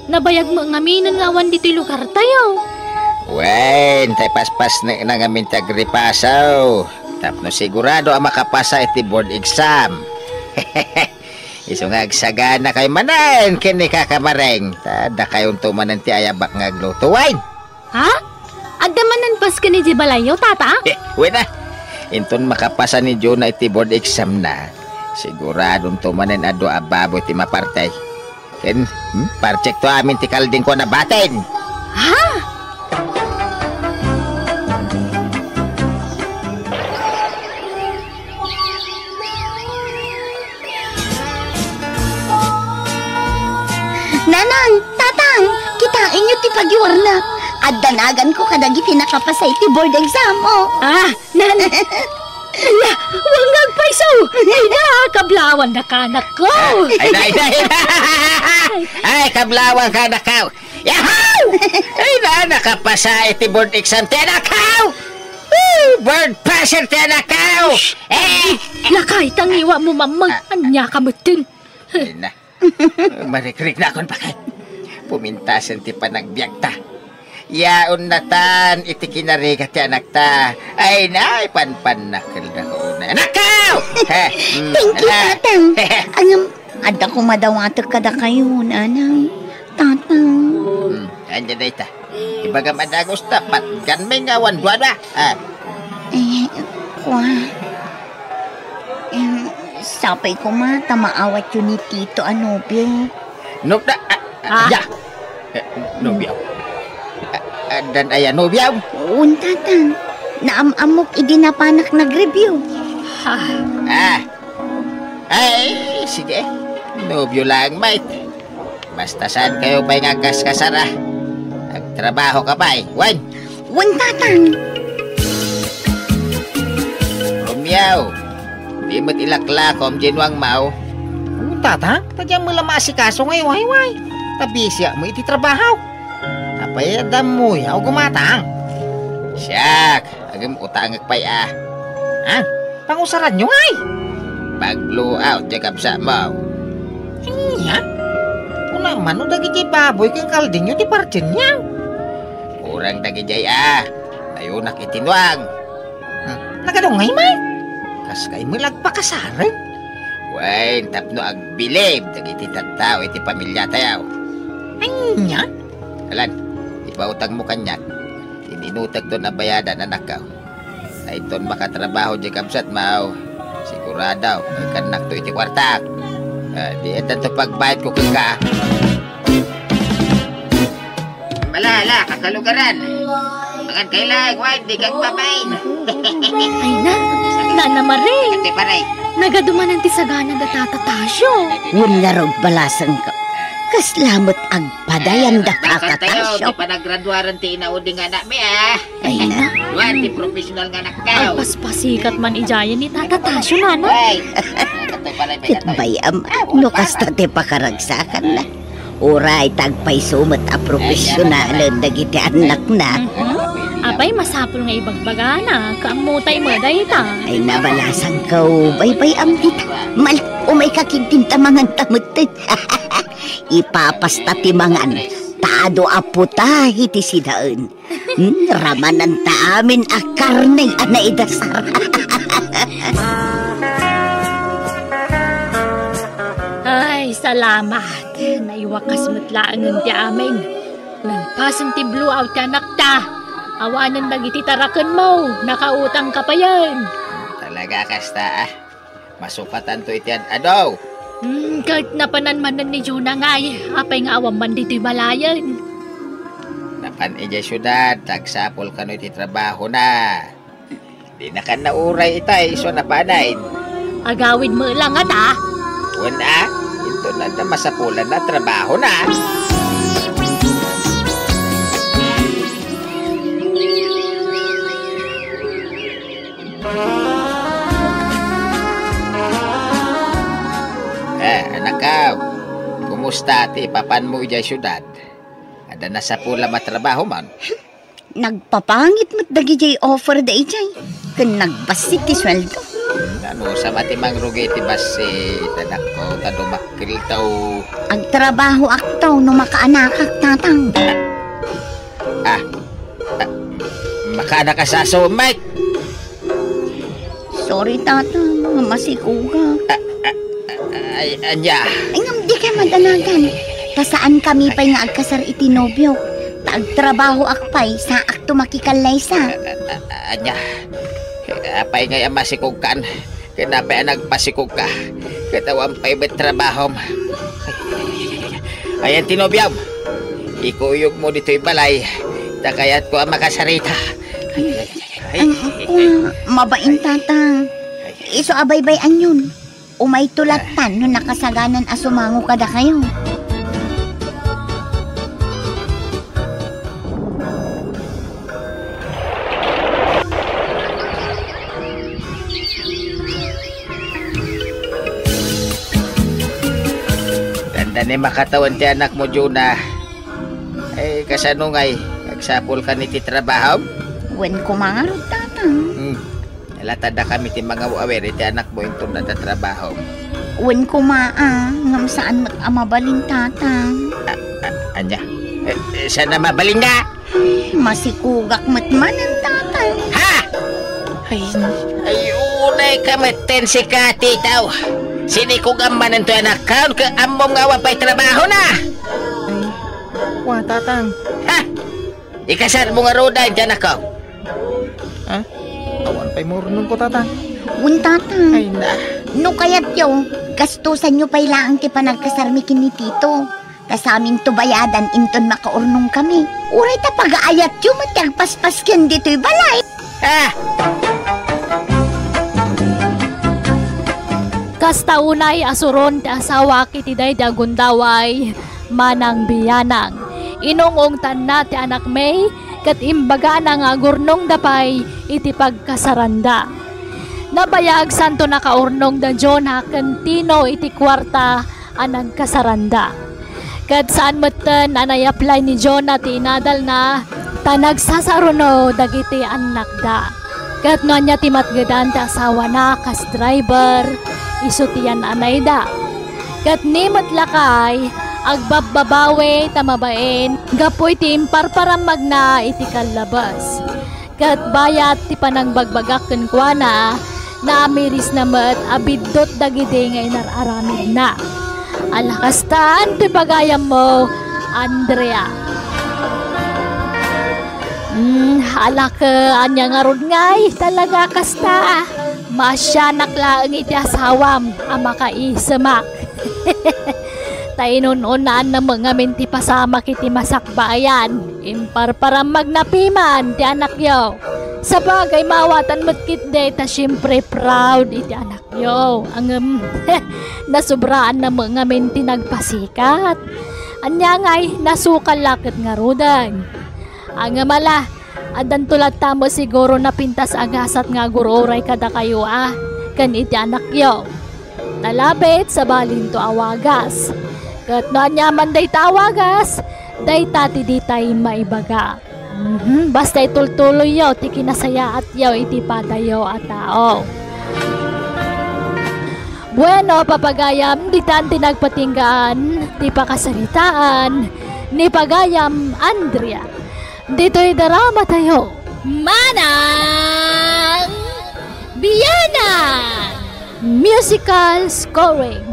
Nabayag met ngamin nga awan ditoy lugartayo. Wen, ta ipaspasnekna ngamin ti agripasaw. Tapno sigurado a makapasa iti board exam. Isu nga agsaganakayo manen ken ni Kaka Mareng, ta dakayonto manen ti ayabak nga agluto, wen. Ha? Adda manen pasken idiay balayyo, Tata? Eh, wen a. Inton makapasa ni Jonah iti board exam na, siguradonto manen a dua a baboy ti mapartay. Ken, hmm, partekto amin ti kaldingko a nabatin. Ha? Nanang, Tatang, kitaenyo ti pagiwarna. Adda naganko kadagiti nakapasa iti board exam, oh. Ah, Nan-, ala, wan nga agpayso! Ay na, kablawannaka, anakko! Ay na, ay na, ay na! Ay, kablawanka, anakko! Yahoo! Ay na, nakapasa iti board exam ti anakko! Woo! Board passer ti anakko! Eh! Lakay, tangiwa mo, mamang. Ah. Ania ka metten? Ay na. Marikriknakon, baket. Pumintasen ti panagbiagta. Yaon natan iti kinarigat ti anakta. Ay, nay, panpannakel da ko una. Anakko! He, mm, Thank you, ala. Tatang. Ngem, adda koma dawatek kadakayo, Nanang. Tatang. Hmm, ania dayta? Ibagam a dagus ta, patgan met nga awan duadua. Ah. Eh, kua. Em, sapay koma ta maawatyo ni Tito a nobio. No, da, ah, ah, Ah? Ya. Eh, nobio. Ah, ah, dan aya nobio? Wen, Tatang. Naam-ammok idi napanak nag-review. Ah. Ah. Ay, sige. Nobio lang, mate. Basta saankayo pay nga agkaskasar, a. Agtrabahoka pay, wen? Wen, Tatang. Romeo, di met ilaklakom diay nuangmo. Wen, Tatang, ta diak met la maasikaso ngay, wayway. Ta bisiak met iti trabaho. Apay, adda ammoyo, gumatang? Siak, agem utangek pay a. Ha? Pangusaranyo ngay? Pag-blow out diay kabsatmo. Ania? Kuna man no dagiti baboy ken kaldingyo ti partenyo? Kurang dagidiay a, nayunak iti nuang. Hmm, nagadungay, Mike? Kas kay met la agpakasaren? Wen, tapno agbilib dagiti tattao iti pamiliatayo. Ania? Alan, ipautangmo kaniak. Ininutekton a bayadan, anakko. Ta inton makatrabaho diay kabsatmo, sigurado, maikannakto iti kuartak. Ah, di addanto pagbayadko kenka. Ala, ala, kakalugaran. Mangan kayo laeng, wen, di kagpapain. Ay na, Nana Marie. Ate, pare. Nagadumanan ti sagana da Tata Tasio. Wen ngarud, balasangko. Kasla met agpadayan da Tata Tasio. Di panagraduaran ti inaudi nga anakmi, ah. Ay na. Wen, ti professional nga anaktayo. Agpaspasikat man idiayen ni Tata Tasio, Nana. Ay. Ket bay-am, no kasta ti pakaragsakanna. Uray ta agpayso met a profesionalen dagiti annakna. Mhm. Apay, masapul nga ibagbagana, kaammo tay met dayta. Ay, nabalasangko, baybay-am dita. Mal, umayka ketdin ta manganta metten. Ipapasta ti mangan, ta adu a puta iti sidaen. Hmm, ramananta amin a karne a naidasar. Ay, salamat. Naiwakas met laengen ti amin. Nalpasen ti blowout ti anakta. Awanen dagiti tarakenmo, nakautangka payen. Talaga kasta, ah. Masukatanto iti ad-adu. Hmm, ket napanan manen ni Jonah ngay, apay nga awan man ditoy balayen? Napan idiay siudad, ta agsapul kano iti trabahona. Dinakan nauray itay isu a napanen. Agawid met la ngata? Wen a, inton adda masapulanna a trabahona. Eh, anakko, kumusta ti papanmo idiay siudad? Adda nasapulam a trabahom? Nagpapangit met dagidiay offer daydiay, ken nagbassit ti sueldo. Anusam a ti mangrugi ti bassit, anakko, ta dumakkelto. Agtrabahoakto no makaanakak, Tatang. Ah, ah, makaanakka sa sumek? Sorry, Tatang, nga masikogak. Ah, ah, ah, ay, ania? Ay, ngem dikay madanagan. Ta saankami pay nga agkasar iti nobiok. Ta agtrabahoak pay, saakto makikallaysa. Ah, ah, ah, ania? Apay ngay a masikogkan? Ken apay a nagpasikogka? Ket awan pay met trabahom. Ayan ti nobiom. Ikuyogmo ditoy balay. Ta kayatko a makasarita. Ay, ay, ay, ay. Ay, ay, ay, mabain, Tatang. Isu a baybay-anyon. Umayto lattan no nakasaganan a sumango kadakayo. Tanda ni makatawen ti anakmo, Jonah. Ay, kasano ngay? Agsapulkan iti trabahom? Wen koma ngarud, Tatang. Hmm. Ala, ta dakami ti mangaw-awir iti anakmo inton adda trabahom. Wen koma a, ngem saan met a mabalin, Tatang. A, a, ania? Eh, eh, saan a mabalin nga? Masikogak met manen, Tatang. Ha? Ay, ay, unay ka metten sika, titaw. Sinikogam manen toy anakkan, ket ammom nga awan pay trabahona. Ay, wa, Tatang. Ha? Ikasarmo ngaruden ti anakko. Ha? Awan pay maurnongko, Tatang. Wen, Tatang. Ay, na. No kayatyo, gastosanyo pay laeng ti panagkasarmi ken ni Tito. Ta saminto bayadan inton makaurnongkami. Uray ta pagaayatyo met ti agpaspasken ditoy balay. Ah! Kasta unay a suron ti asawak iti daydi a gundaway, manang biyanang. Inung-ungtanna ti anakmi ket imbagana nga agurnongda pay iti pagkasaranda. Nabayag santo nakaurnong da Jonah ken Tino iti kuarta a nagkasaranda. Ket saan metten a naiapply ni Jonah ti inadalna ta nagsasaruno dagiti annakda. Ket no ania ti matgedan ti asawana kas driver, isu ti yan-anayda. Ket ni met lakay, agbabbabawi ta mabain gapu iti imparparammagna iti kallabes. Ket bayat ti panangbagbagak kenkuana, naamirisna met a biddut dagidi nga inar-aramidna. Ala kastan ti pagayammo, Andrea. Mm, ala ket ania ngarud ngay, talaga kasta. Maasianak laeng iti asawam a makaisemak. Ta inun-unaanna met ngamin ti pasamak iti masakbayan. Imparparammagna piman ti anakyo. Sabagay, maawatan met ketdi ta siempre proud iti anakyo. Ngem, nasubraanna met ngamin ti nagpasikat. Ania ngay, nasukal la ket ngaruden. Ngem ala, addanto latta met siguro napintas a gasat nga agur-uray kadakayo a, ken iti anakyo. Talabit, sabalinto a wagas. Ket no aniaman dayta a wagas, dayta ti ditay maibaga. Mhm, basta itultuloyyo ti kinasayaatyo iti padayo a tao. Bueno, papagayam, ditan ti nagpatinggaan ti pakasaritaan ni pagayam Andrea. Ditoy drama tayo. Manang Biyanan! Musical scoring,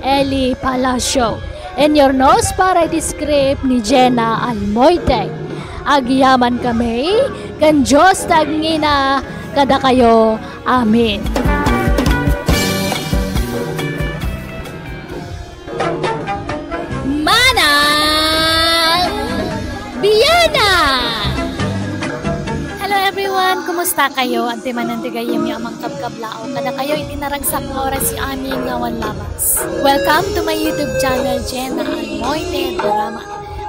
Eli Palacio. Inurnos para iti script ni Jenna Almoite. Agyaman kami, ken Dios ti agngina kadakayo. Amen. Manang Biana! Hello everyone! Kumusta kayo? Antimanan ti gayyemyo a mangkabkablaaw kadakayo iti naragsak nga oras amin nga awan labas. Welcome to my YouTube channel, Jenna Almoite Drama.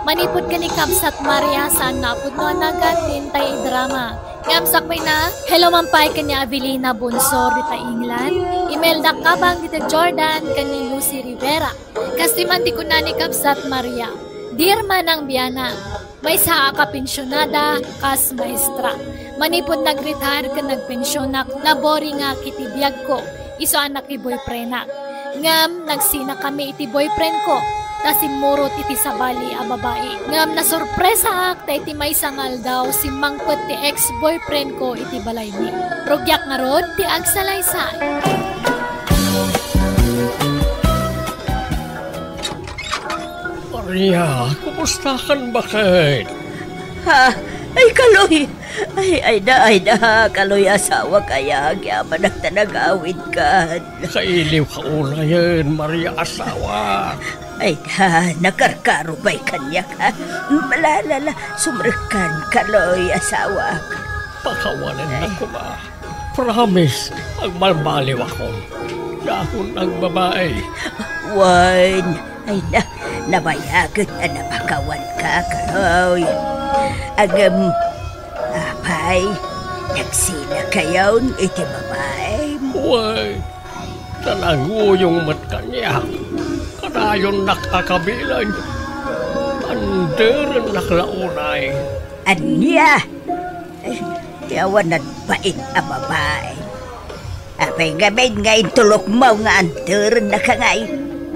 Manipud ken ni Kabsat Maria, saan nga apudno a nagan, Tintay Drama. Ngem sakbayna, hello man pay ken ni Avelina Bonsor dita England, Imelda Kabang dita Jordan, ken ni Lucy Rivera. Kastoy man ti kuna ni Kabsat Maria, Dear Manang Biana, maysa a kapensionada kas maestra. Manipud nag-retire ken nagpensionak, naboringa iti biagko, isu a naki-boyfriendak. Ngem nagsinakami iti boyfriendko, ta simmurot iti sabali a babai. Ngem nasurpresaak ta iti maysa nga aldaw, simmangpet ti ex-boyfriendko iti balaymi. Rugiak ngarud ti agsalaysay. Maria, kumustakan baket? Ha? Ay, Kaloy! Ay, ay da, ay da, Kaloy, asawak aya, agyamanak ta nagawidkan. Nakailiwka unayen, Maria, asawak. Ay da, nakarkaro pay kaniak, ha? Ala, ala, ala, sumrekkan, Kaloy, asawak. Pakawanennak koma. Promise, agbalbaliwakon. Diakon agbabai. Wen, ay na, nabayagen a napakawanka, Kaloy. Ngem, apay, nagsinakayon iti babaim? Wen, ta nanguyong met kaniak. Kadayonnak a kabileg. Anderennak la unay. Ania? Ay, ti awan nagbain a babai. Apay ngamin nga intulokmo nga anderennaka ngay?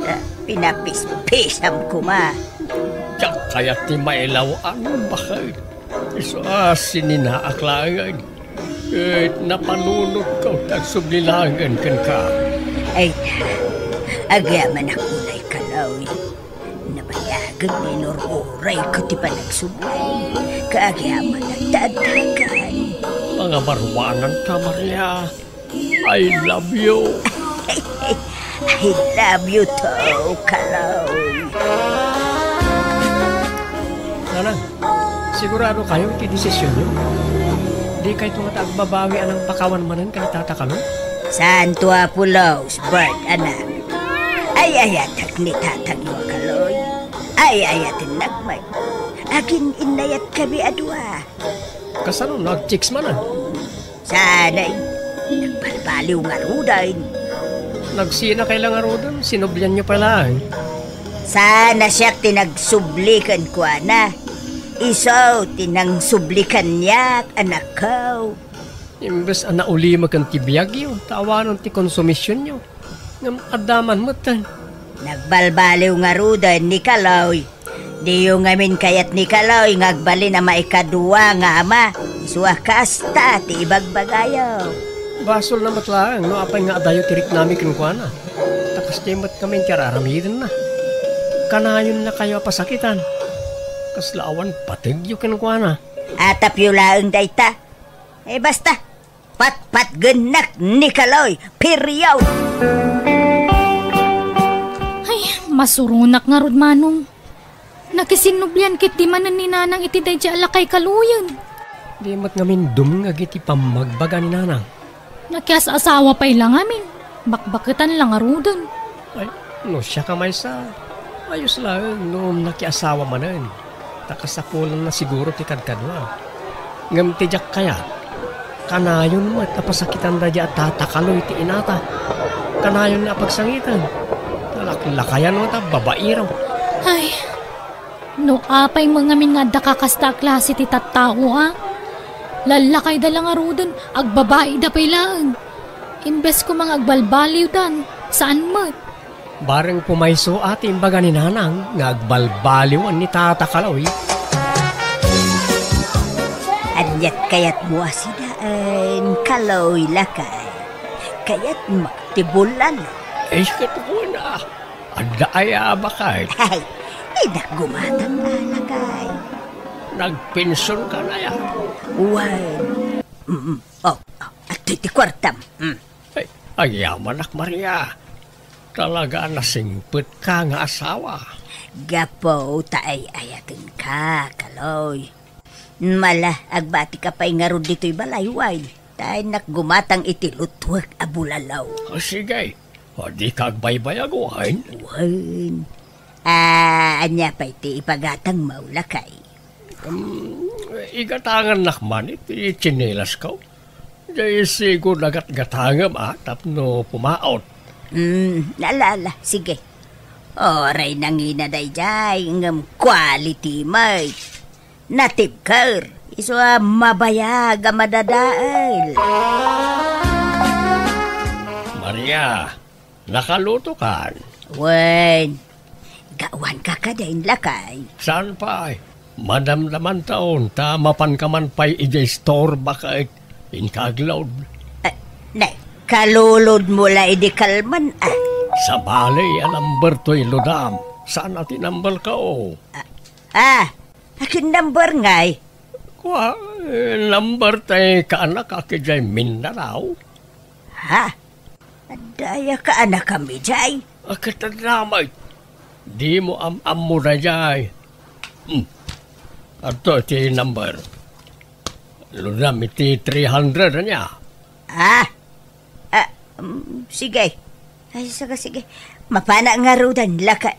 Ah, pinapispisam koma. Diak kayat ti mailaw-an, baket. Isu a sininaak laengen. Ket napanunotko ti agsubli laengen kenka. Ay, agyamanak unay, Kaloy. Nabayagen nga inur-urayko ti panagsubli, ket agyamanak ta addakan. Mangabaruananta, Maria. I love you. I love you too, Kaloy. Nanang, sigurado kayo iti desisyonyo? Di kayto ngata agbabawi a nangpakawan manen ken ni Tata Kaloy? Santo Apulos, Bert, anak. Ay-ayatek ni tatangyo a Kaloy. Ay-ayatennak met. Agin-innayatkami a dua. Kasano no agchicks manen? Saan ay, nagbalbaliw ngaruden. Nagsinakay la ngaruden, sinublianyo pay laeng. Saan a siak ti nagsubli kenkuana. Isu ti nangsubli kaniak, anakko. Imbes a naulimek ti biagyo, ta awanen ti konsumisionyo. Ngem adda man metten. Nagbalbaliw ngaruden ni Kaloy. Diyo ngamin kayat ni Kaloy nga agbalin a maikadua nga ama. Isu a kasta ti ibagbagayo. Basolna met laeng no apay nga adayo ti riknami kenkuana. Ta kasdiay met ngamin ti ar-aramidenna. Kanayonnakayo a pasakitan. Kasla awan pategyo kenkuana. Atapyo laeng dayta. Eh, basta, patpatgennak ni Kaloy, period! Ay, masuronak ngarud, Manong. Nakisinnublian ketdi manen ni Nanang iti daydiay a lakay Kaloyen. Di met ngamin dumngeg iti pammagbaga ni Nanang. Nakias-asawa pay la ngamin. Bakbaketan la ngaruden. Ay, no siak a maysa, ayos laeng no nakiasawa manen. Ta kasapulanna siguro ti kadkadua. Ngem ti diak kayat, kanayon met a pasakitan daydiay a Tata Kaloy ti inata. Kanayon a pagsangiten. Ta laklakayan met a babaero. Ay, no apay met ngamin nga adda kakasta a klase ti tattao, a? Lallakayda la ngaruden, agbabaida pay laeng. Imbes koma nga agbalbaliwdan, saan met. Bareng pumayso a ti imbaga ni Nanang nga agbalbaliwen ni Tata Kaloy. Aniat kayatmo a sidaen, Kaloy, lakay? Kayatmo ti bulalo? Ay, katukuan a. Adda aya a baket? Ay, dinak gumatang a, lakay. Nagpension ka na ya? Wen. Mm, oh, oh, adtoy ti kuartam. Mm. Ay, agyamanak, Maria. Talaga a nasingpet ka nga asawa. Gapu ta ay-ayaten ka, Kaloy. Mala, agbati ka pay ngarud ditoy balay, wen. Ta innak gumatang iti lutwek a bulalo. Ah, sige. Ah, di ka agbaybayag, wen? Wen. Ah, ania pay ti ipagatangmo, lakay? Um, igatangannak man iti tsinelas ko. Jay sigo nagatgatangem a tapno pumaot. Hmm, ala, ala, sige. Oray nangina dayjay, ngem quality met. Natibker, isu a mabayag a madadael. Maria, nakalutokan? Wen, gawan ka kadin, lakay. Saan pay? Madamdamantaon ta mapanka man pay idiay store baket inka aglaod. Ah, nay, kalulodmo la idi kalman, ah. Sabali a number toy ludam. Saan a ti number ka, o? Ah, ah, akin number ngay? Kua, eh, number tay kaanak a kidiay Mindanao. Ha? Adda aya kaanakam idiay? A, ket adda met. Dimo am-ammo dayjay. Hmm. Adto ti number. Ludam iti three hundred ania? Ah? Ah, mm, sige. Ay, sige, sige. Mapana ngaruden, lakay.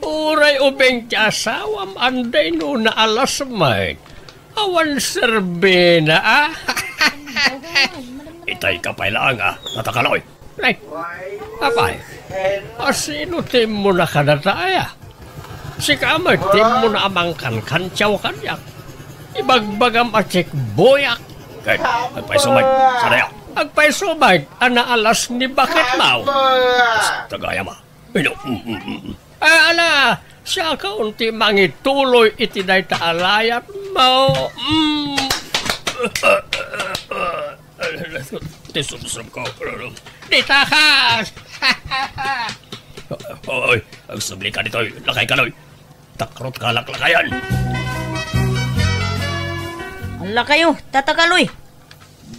Uray ubing ti asawam, anday no naalas met. Awan serbina, a? Itay ka pay laeng, a, Tata Kaloy. Nay, apay, asino ti immuna kadata aya? Sika met ti immuna a mangkankantiaw kaniak. Ibagbagam a check boyak. Ket agpayso met, sadaya. Agpayso met a naalas ni baketmo. Tagayam a. Ino? Mm, mm, mm. Ah, ala, siakon ti mangituloy iti dayta a layatmo. Mm. Ti sumsum ko. Dita ka! Oy, agsubli ka ditoy, Lakay Kaloy. Takrot ka laklakayan. Ala kayo, Tata Kaloy.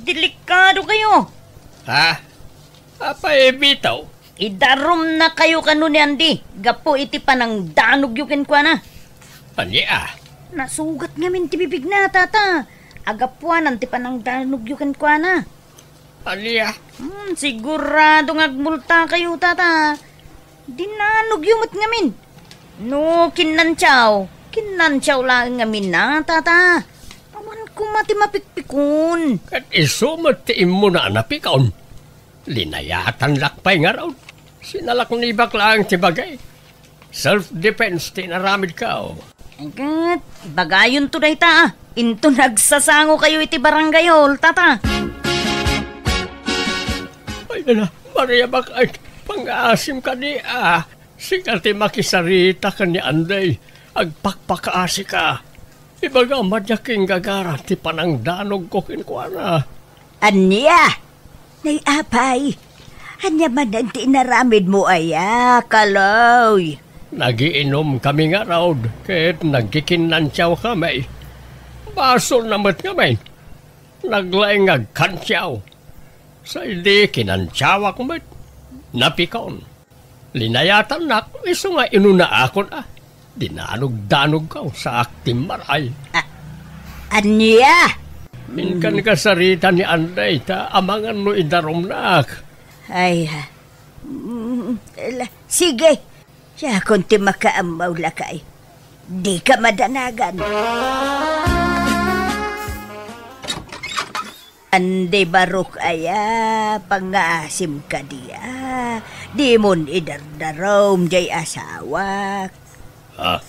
Delikado kayo. Ha? Apay, bitaw? Idarumnakayo kano ni Andy, gapu iti panangdanogyo kenkuana. Ania? Nasugat ngamin ti bibigna, Tata. Agapuanan ti panangdanogyo kenkuana. Ania? Hmm, sigurado nga agmultakayo, Tata. Dinanogyo met ngamin. No kinnantiaw, kinnantiaw laeng ngamin a, Tata. Awan koma ti mapikpikon. Ket isu met ti immuna a napikon. Linayatanlak pay ngarud. Sinalaknibak laeng ti bagay. Self-defense ti inaramidko. Ket, ibagayonto dayta, a. Inton agsasangokayo iti barangay hall, Tata. Ay, ala, Maria, bak-, ay, pangaasim kadi, a. Sika ti makisarita ken ni Anday. Agpakpakaasika. Ibagam a diak inggagaran ti panangdanogko kenkuana. Ania? Nay, apay, ania manen ti inaramidmo aya, Kaloy? Nagiinomkami ngarud ket nagkikinnantiawkami. Basolna met ngamin. Naglaing nga agkantiaw. Sadi kinantiawak met. Napikon. Linayatannak, isu nga inunaakon a. Dinanogdanogko, saak ti maray. A-, ania? Inkan kasarita ni Anday, ta amangan no idarumnak. Ay, ha. Mm, la-, sige. Siakon ti makaammo, lakay. Dika madanagan. Andi, Barok aya, pangaasim kadi a. Dimon idardarum jay asawak. Ha?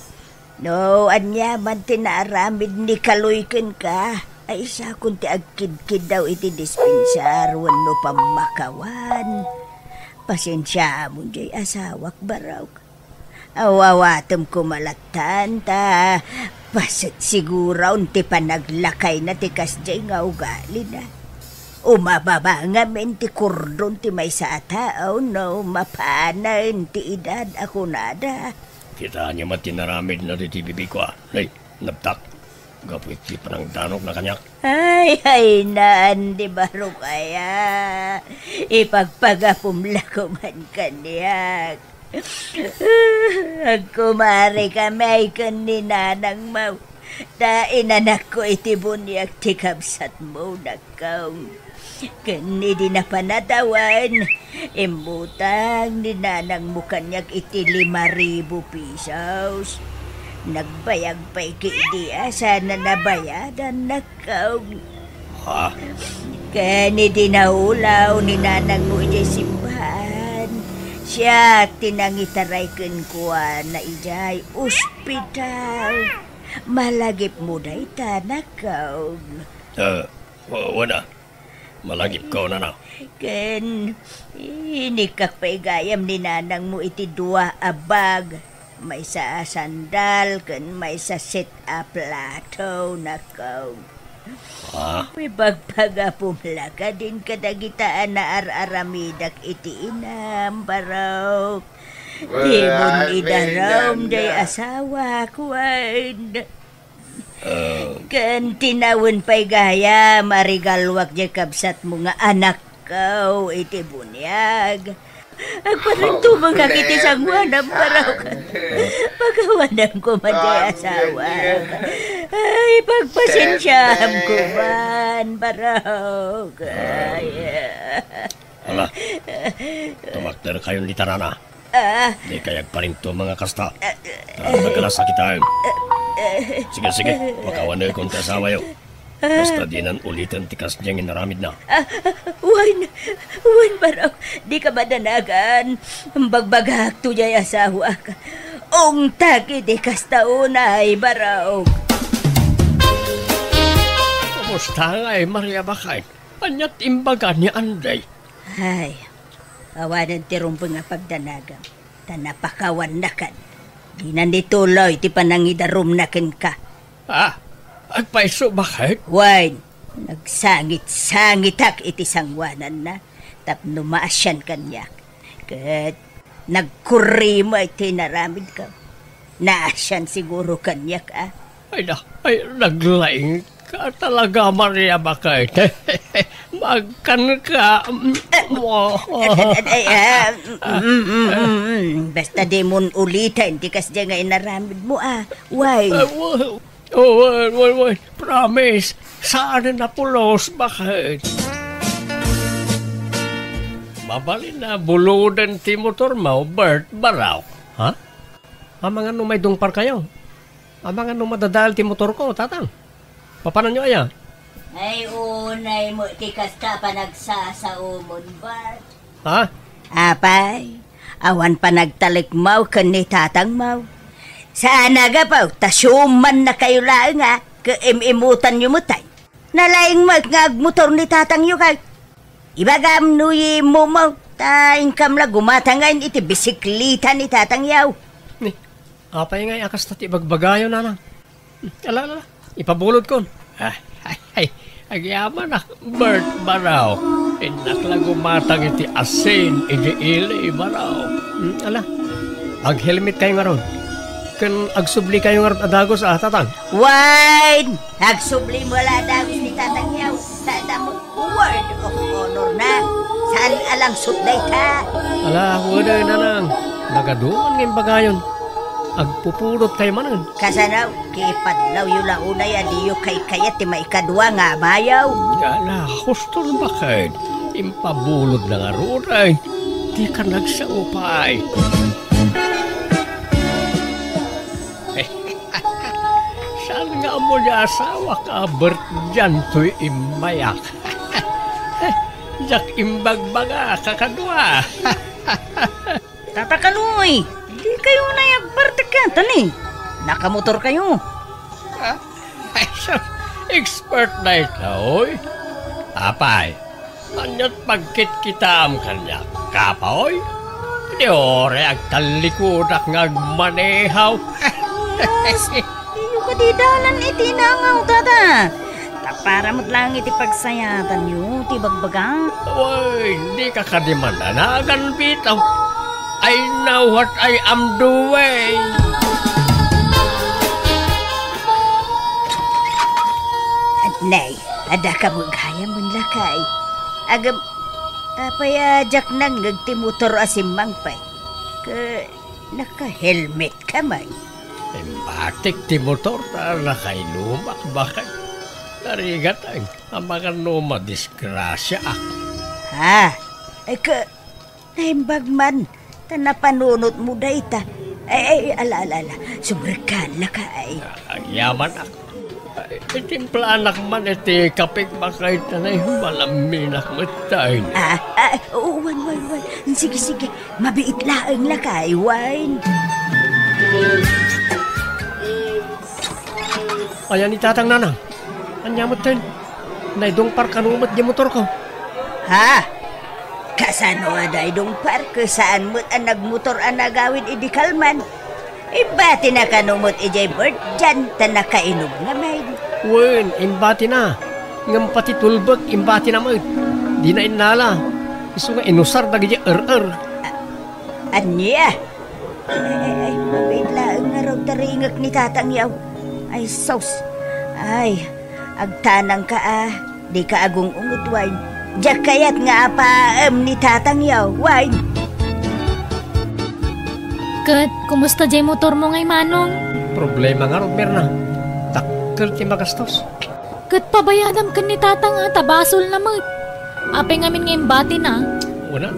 No, aniaman ti naaramid ni Kaloy kenka, ay isakon ti agkidkiddaw iti dispensar wenno pammakawan. Pasensiamon jay asawak, Barok. Aw-awatem koma lattan, ta paset siguron ti panaglakayna ti kasdiay nga ugalina. Umababa ngamin ti kordon ti maysa a tao no mapanen ti edad a kunada. Kitaenyo met ti naramidna ditoy bibigko a. Nay, nabtak. Gapu iti panangdanogna kaniak. Ay, ay, naan di Barok aya. Ipagpagapum la koman kaniak. Agkumarikami ken ni nanangmo, ta inanakko iti buniag ti kabsatmo, nakkaw. Ken idi napanatawen, immutang ni nanangmo kaniak iti lima ribu pesos. Nagbayag pay ketdi a saan a nabayadan, nakkaw. Ha? Ken idi naulaw ni nanangmo idiay simbaan, siak ti nangitaray kenkuana idiay ospital. Malagipmo dayta, nakkaw. Eh, wa-, wen a. Malagipko, nana. Ken inikkak pay gayam ni nanangmo iti dua a bag, maysa a sandal ken maysa set a plato, nakkaw. Ah? Ipagpagapum la kadin kadagita a naar-aramidak iti inam, Barok. Dimon idarum jay asawak, wen. Ah. Ken tinawen pay gayam a regaluak jay kabsatmo nga anakko iti buniag. Agparintumengak iti sangoanam, Barok. Pakawanam koma jay asawak. Ay, pagpasensiam koman, Barok. Ay. Ala, tumakderkayon dita, nana. Ah. Dikay agparintumeng a kasta. Ah. Tara, nagkalas a kitaen. Ah. Sige, sige, pakawanekon ti asawayo. Ah. Basta dinan uliten ti kasdiay nga inaramidna. Ah, wen, wen, Barok, dika madanagan. Bagbagakto jay asawak. Ungtak iti kasta unay, Barok. Kumusta ngay, Maria, baket? Ania ti imbaga ni Anday? Ay, awanen ti rumbeng a pagdanagam, ta napakawannakan. Dina ni tuloy ti panangidarumna kenka. Ah, agpayso, baket? Wen, nagsangit-sangitak iti sangoananna tapno maasian kaniak. Ket nagkurri met ti inaramidko. Naasian siguro kaniak, a. Ay, na, ay, naglaing ka talaga, Maria, baket? Magkan ka. Eh, ay, ah, mm, mm, mm, mm. Basta dimon uliten ti kasdiay nga inaramidmo, a. Wen. Ah, wa-, Oh, wen, wen, wen. Promise. Saan a napulos, baket? Mabalin a buloden ti motormo, Bert, Barok. Ha? Amangan no maidungparkayo? Amangan no madadael ti motorko, Tatang? Papananyo aya? Ay, unay mo ti kasta a panagsasaomon, Bert. Ha? Apay, awan panagtalekmo ken ni tatangmo. Saan a gapu ta siumannakayo laeng a, ket im-imutanyo met ay. Nalaing met nga agmotor ni tatangyo kay. Ibagam no immumo, ta inkam la gumatangen iti bisikleta ni Tatang Yaw. Ni, apay ngay a kasta ti ibagbagayo, Nanang? Ala, ala, ala. Ipabulodkon. Ah, ay, ay, agyamanak, Bert, baro. Innak la gumatang iti asin, iti ili, baro. Hmm, ala. Aghelmet kayo ngarud. Ken agsubli kayo ngarud a dagus, a, Tatang? Wen, agsubli mo la a dagus ni Tatang Yaw. Ta, ta mo, word of honor na. Saan a langsot dayta? Ala, wen, Nanang. Nagaduman nga imbagayon. Agpupulot kayo manen. Kasano? Kipadlawyo la unay a diyo kaykayat ti maikadua nga amayo. Ala, hustol baket. Impabulod na ngarud ay. Dika nagsao pay. Saan nga ammo ti asawak a Bert diay toy immayak? Diak imbagbaga, kakadua. Tata Kaloy, di kayo na agbartek yata ni. Nakamotor kayo. Ah, ay, sus, expert na ikaw, oy. Apay, ania't pagkitkitaam kaniak, kapaw? Di uray agtallikudak nga agmanehaw. Yes, diyo kadi dalan iti nangaw, Tata. Ta para met laeng iti pagsayatanyo ti bagbaga. Wen, dika kadi mananagan, Vito. I know what I am doing. Nay, adda ka met gayam, lakay. Agam, apay a diak nangngeg ti motor a simmangpet? Ket naka-helmet ka man. Imbatik ti motor ta nakainumak, baket. Narigat, ay, amangan no madisgrasiaak. Ha? Ay, ka, naimbag man, ta napanunot mo dayta. Ay, ay, ala, ala, ala. Sumrekka, lakay. Agyamanak. Ay, itimplaanak man iti kapek, baket, ta naimbalaminak met tayo. Ah, ah, wen, wen, wen. Sige, sige. Mabiit laeng, lakay, wen. Aya ni Tatang, Nanang? Ania metten? Naidungpar kano met di motorko? Ha? Kasano a naidungpar? Ket saan met a nagmotor a nagawid idi kalman? Imbatina kano met idiay Bert diay ta nakainum ngamin. Wen, imbatina. Ngem pati tulbek, imbatina met. Dina innala. Isu nga inusar dagiti er-er. A-, ania? Ay, ay, ay, ay, mabiit laeng ngarud ti ringek ni Tatang Yaw. Ay, sus. Ay, agtanangka a, dika agung-ungot, wen. Diak kayat nga apaem ni Tatang Yaw, wen. Ket, kumusta diay motormo ngay, Manong? Problema ngarud, Mirna. Dakkel ti magastos. Ket pabayadam ken ni Tatang a ta basolna met. Apay ngamin nga imbatina? Una,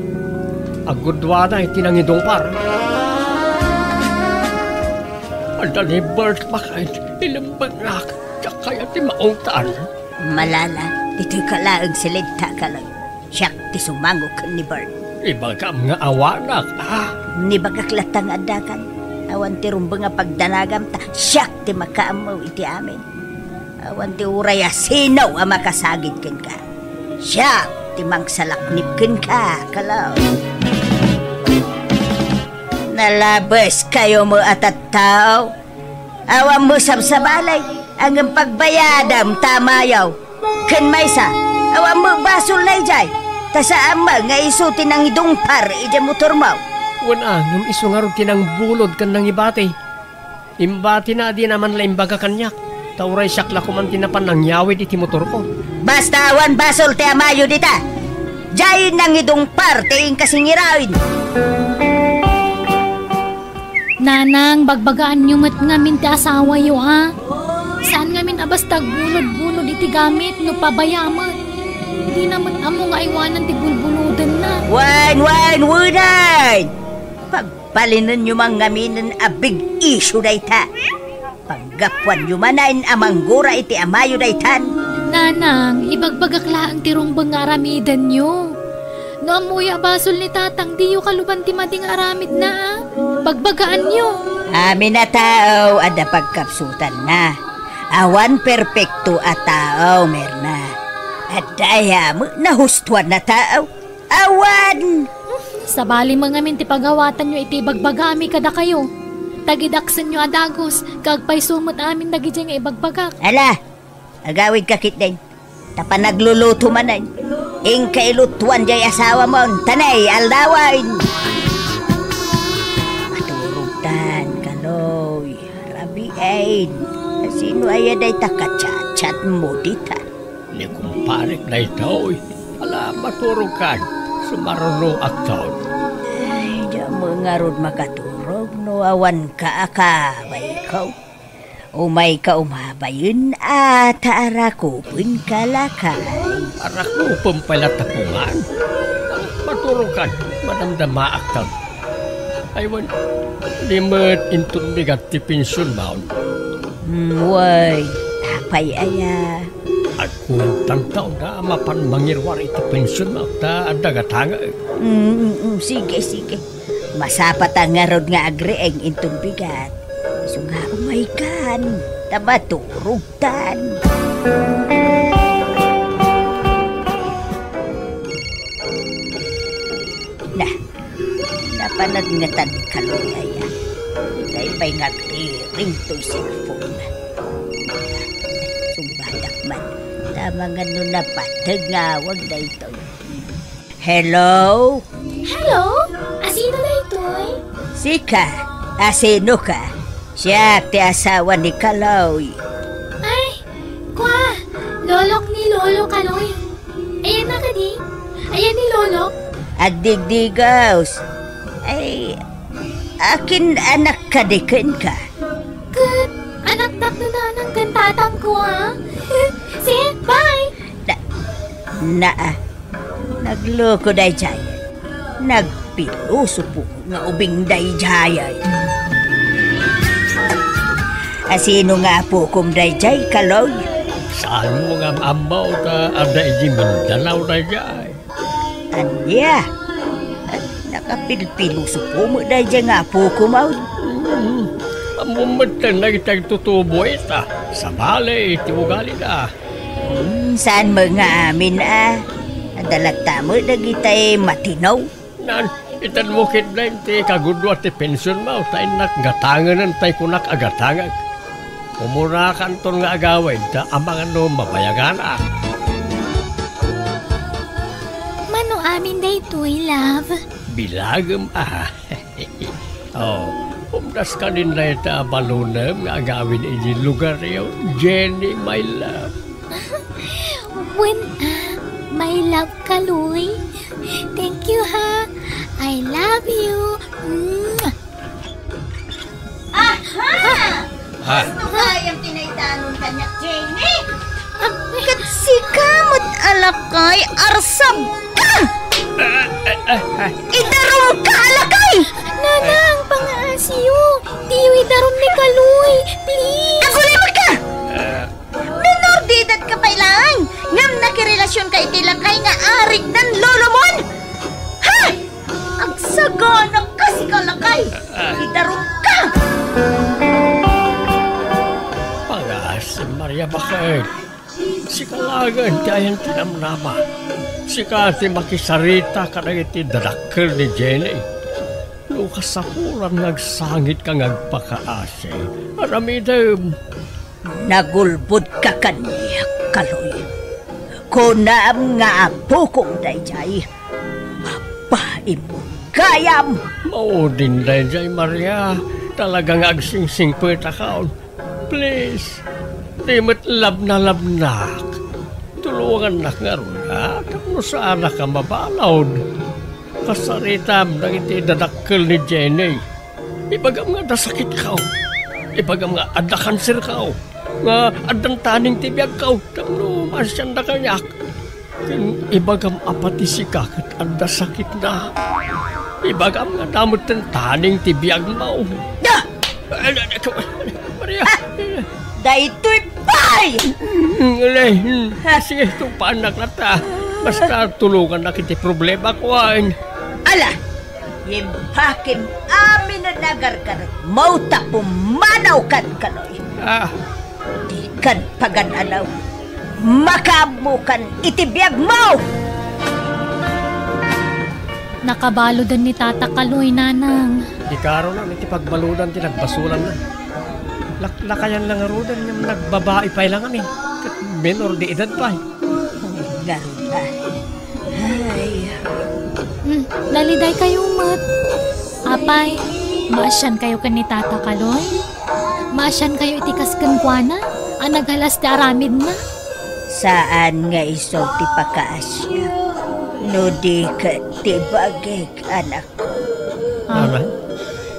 agguduana iti nangidungpar. Adda ni Bert, baket, ilembengnak, diak kayat ti maungtan. Malala, ditoy ka laeng silenta, Kaloy. Siak ti sumango ken ni Bert. Ibagam nga awanak, a? Nibagak latta nga addakan. Awan ti rumbeng a pagdanagam ta siak ti makaammo iti amin. Awan ti uray a sino a makasagid kenka. Siak ti mangsalaknib kenka, Kaloy. Nalabes kayo mo a tattao. Awan mo sabsabalay, ngem pagbayadam ta amayo. Ken maysa, awan mo basolna idiay, ta saan man nga isu ti nangidungpar idiay motormo. Wen a, ngem isu ngarud ti nangbulod ken nangibati. Imbatina a dina man la imbaga kaniak, ta uray siak la koman ti napan nangyawid iti motorko. Basta awan basol ti amayo dita. Diay nangidungpar ti inkasingiraen. Nanang, bagbagaanyo met ngamin ti asawayo, a? Saan ngamin a basta agbulod-bulod iti gamit no pabaya met. Dina met ammo nga aywanan ti bulbulodenna. Wen, wen, wenen! Pagbalinenyo man ngaminen a big issue dayta. Panggapuanyo manen a manggura iti amayo daytan. Nanang, ibagbagak laeng ti rumbeng nga aramidenyo. No ammoyo a basol ni Tatang, diyo kaluban ti madi nga aramidna, a? Bagbagaanyo. Amin a tao adda pagkapsutanna. Awan perpekto a tao, Mirna. Adda aya met nahustoan a tao? Awan! Sabali met ngamin ti pagawatanyo iti ibagbagami kadakayo. Tagidaksenyo a dagus, ket agpayso met amin dagidiay nga ibagbagak. Ala, agawidka ketdin. Ta panagluluto manen. Inka ilutuan diay asawamon, ta nay aldawen. Maturogtan, Kaloy. Rabiin. Sino aya dayta kachatchatmo dita? Ni kumparek daytoy. Ala, maturogkan. Sumarunoakton. Ay, damo ngarud makaturog no awanka a kabayko. Umayka umabayen a ta arakupenka lakay. Arakupem pay la tapungan. Maturogkan, madamdamaakton. Ay wen, di met inton bigat ti pensionmon. Hmm, wen, apay aya? Agkuntangto nga mapan mangiruar iti pensionmo ta adda gatangek. Mm, mm, mm, sige, sige. Masapata ngarud nga agriing inton bigat. Isu nga umaykan, ta maturogtan. Na, napanadngetan ni Kaloy aya. Tay pay nga agriing toy cellphone. Sungbatak man. Tama nga no napateg nga awag daytoy. Hello? Hello? Asino daytoy? Sika? Asino ka? Siak ti asawa ni Kaloy. Ay, kua, lolok ni Lolo Kaloy. Ayan na kadi? Ayan ni Lolo? Agdigdigos. Ay, akin anak kadi kenka? Ket anakdak no nanang ken tatangko, a? See, bye! Na, naa, nagloko daydiay. Nagpilosopo nga ubing daydiay. Asino nga apokom daydiay, Kaloy? Saanmo nga am-ammo ta adda idiay Mindanao daydiay? Ania? Nakapilpilosopo met daydiay nga apokom, a? Mm. Ammom metten dagiti agtutubo ita. Sabali ti ugalida. Hmm, saan met nga amin, a? Adda latta met dagitay matino. Nan, itedmo ketdin ti kagudua ti pensionmo, ta innak gatangenen tay kunak a gatangek. Umurakanton nga agawid, ta amangan no mabayagan, a. Mano amin daytoy, love? Bilagem, a. Oh, umdas kadin dayta a balonem nga agawid iti lugaryo, Jenny, my love. Wen, a, my love, Kaloy. Thank you, ha. I love you. Mwah. Aha! Ah. Ano nga yung tinaydanon kaniak, Jenny? Ah, ket sika met a lakay, arsab ka! Ah, ah, ah, ah. Idarum ka, a lakay! Nanang, pangaasiyo. Diyo idarum ni Kaloy, please. Agulay ka! Ah. Menor de edad ka pay laeng, ngem nakirelasyon ka iti lakay nga arignan lolomon! Ha? Agsagana ka, sika lakay! Ah. Idarum ka! Pangasim, Maria, baket? Sika laengen ti ayan ti namnama. Sika ti makisarita kadagiti dadakkel ni Jenny. No kasapulan nga agsangitka nga agpakaasi, aramidem. Nagulbodka kaniak, Kaloy. Kunam nga apokom daydiay. Babaim gayam! Maudin daydiay, Maria. Talaga nga agsingsingpetakon. Please, di met labnalabnak. Tulongannak ngarud, a, tapno saanak a mabalud. Kasaritam dagiti dadakkel ni Jenny. Ibagam nga adda sakitko. Ibagam nga adda kanserko. Nga addan taning ti biagko tapno maasianda kaniak. Ken ibagam a pati sika ket adda sakitna. Ibagam nga adda metten taning ti biagmo. Da! Maria! Ah! Daytoy pay! Sige, tupaannak latta. Basta tulongannak iti problemak, wen. Ala, imbakim amin a nagargarek mo ta pumanaw kan Kaloy. Ah. Dikan pagan-anaw. Makaammokan iti biagmo! Nakabaludan ni Tata Kaloy, Nanang. Di karonan iti pagbaludan ti nagbasolanna. Laklakayan la ngaruden ngem nagbabai pay la ngamin. Ket menor de edad pay. Ngarud, ah. Ay. Hmm, naliday kayo met. Apay, maasian kayo ken ni Tata Kaloy? Maasian kayo iti kas kenkuana a nagalas ti aramidna? Saan nga isu ti pakaasiak, no di ket ti bagik, anakko. Ah.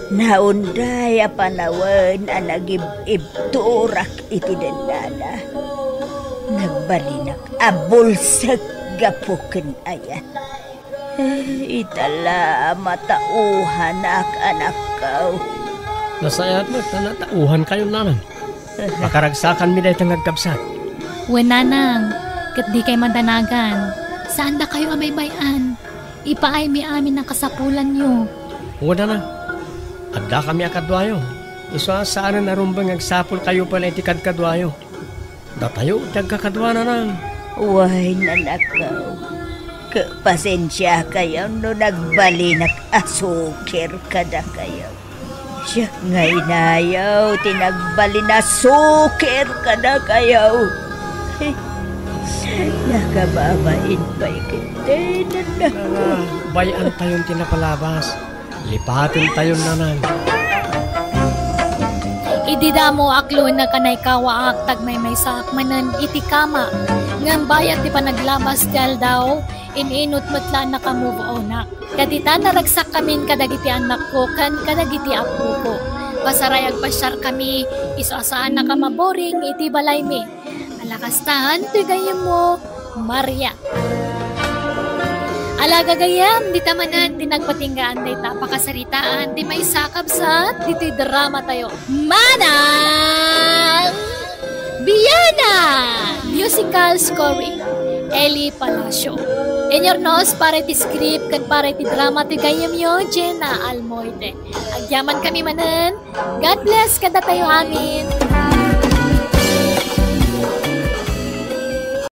Naunday a panawen a nagib-ibturak iti dennana. Nagbalinak a bulsek gapu ken ayat. Eh, ita la a matauhanak, anakko. Nasayaat met ta natauhankayon, Nanang. Pakaragsakanmi dayta nga agkabsat. Wen, Nanang, ket dikay madanagan. Saandakayo a baybay-an. Ipaaymi amin a kasapulanyo. Wen, Nanang, addakami a kaduayo. Isu a saanen a rumbeng nga agsapulkayo pay la iti kadkaduayo. Datayo ti agkakadua, Nanang. Wen, anakko. Ket pasensiakayo no nagbalinak a sukir kadakayo. Siak nga inayo ti nagbalin a sukir kadakayo. Nakababain pay ket, Nanang. Ah, bay-antayon ti napalabas. Lipatentayon, Nanang. Idi damo a klon a kanaykawaak, tagmaymaysaak manen iti kama. Ngem bayat ti panaglabas ti aldaw, in-inut met la a naka-move onak. Kadita, naragsak kamin kadagiti anakko ken kadagiti appoko. Pasaray agpasiarkami, isu a saannak a maboring iti balaymi. Alakastan, toy gayyemmo, Maria. Ala gagayyem, dita manen ti nagpatinggaan dayta a pakasaritaan ti maysa a kabsat ditoy dramatayo. Manang Biana! Musical scoring, Eli Palacio. Inyurnos para iti script ken para iti drama ti gayyemyo, Jenna Almoite. Agyamankami manen. God bless kadatayo amin.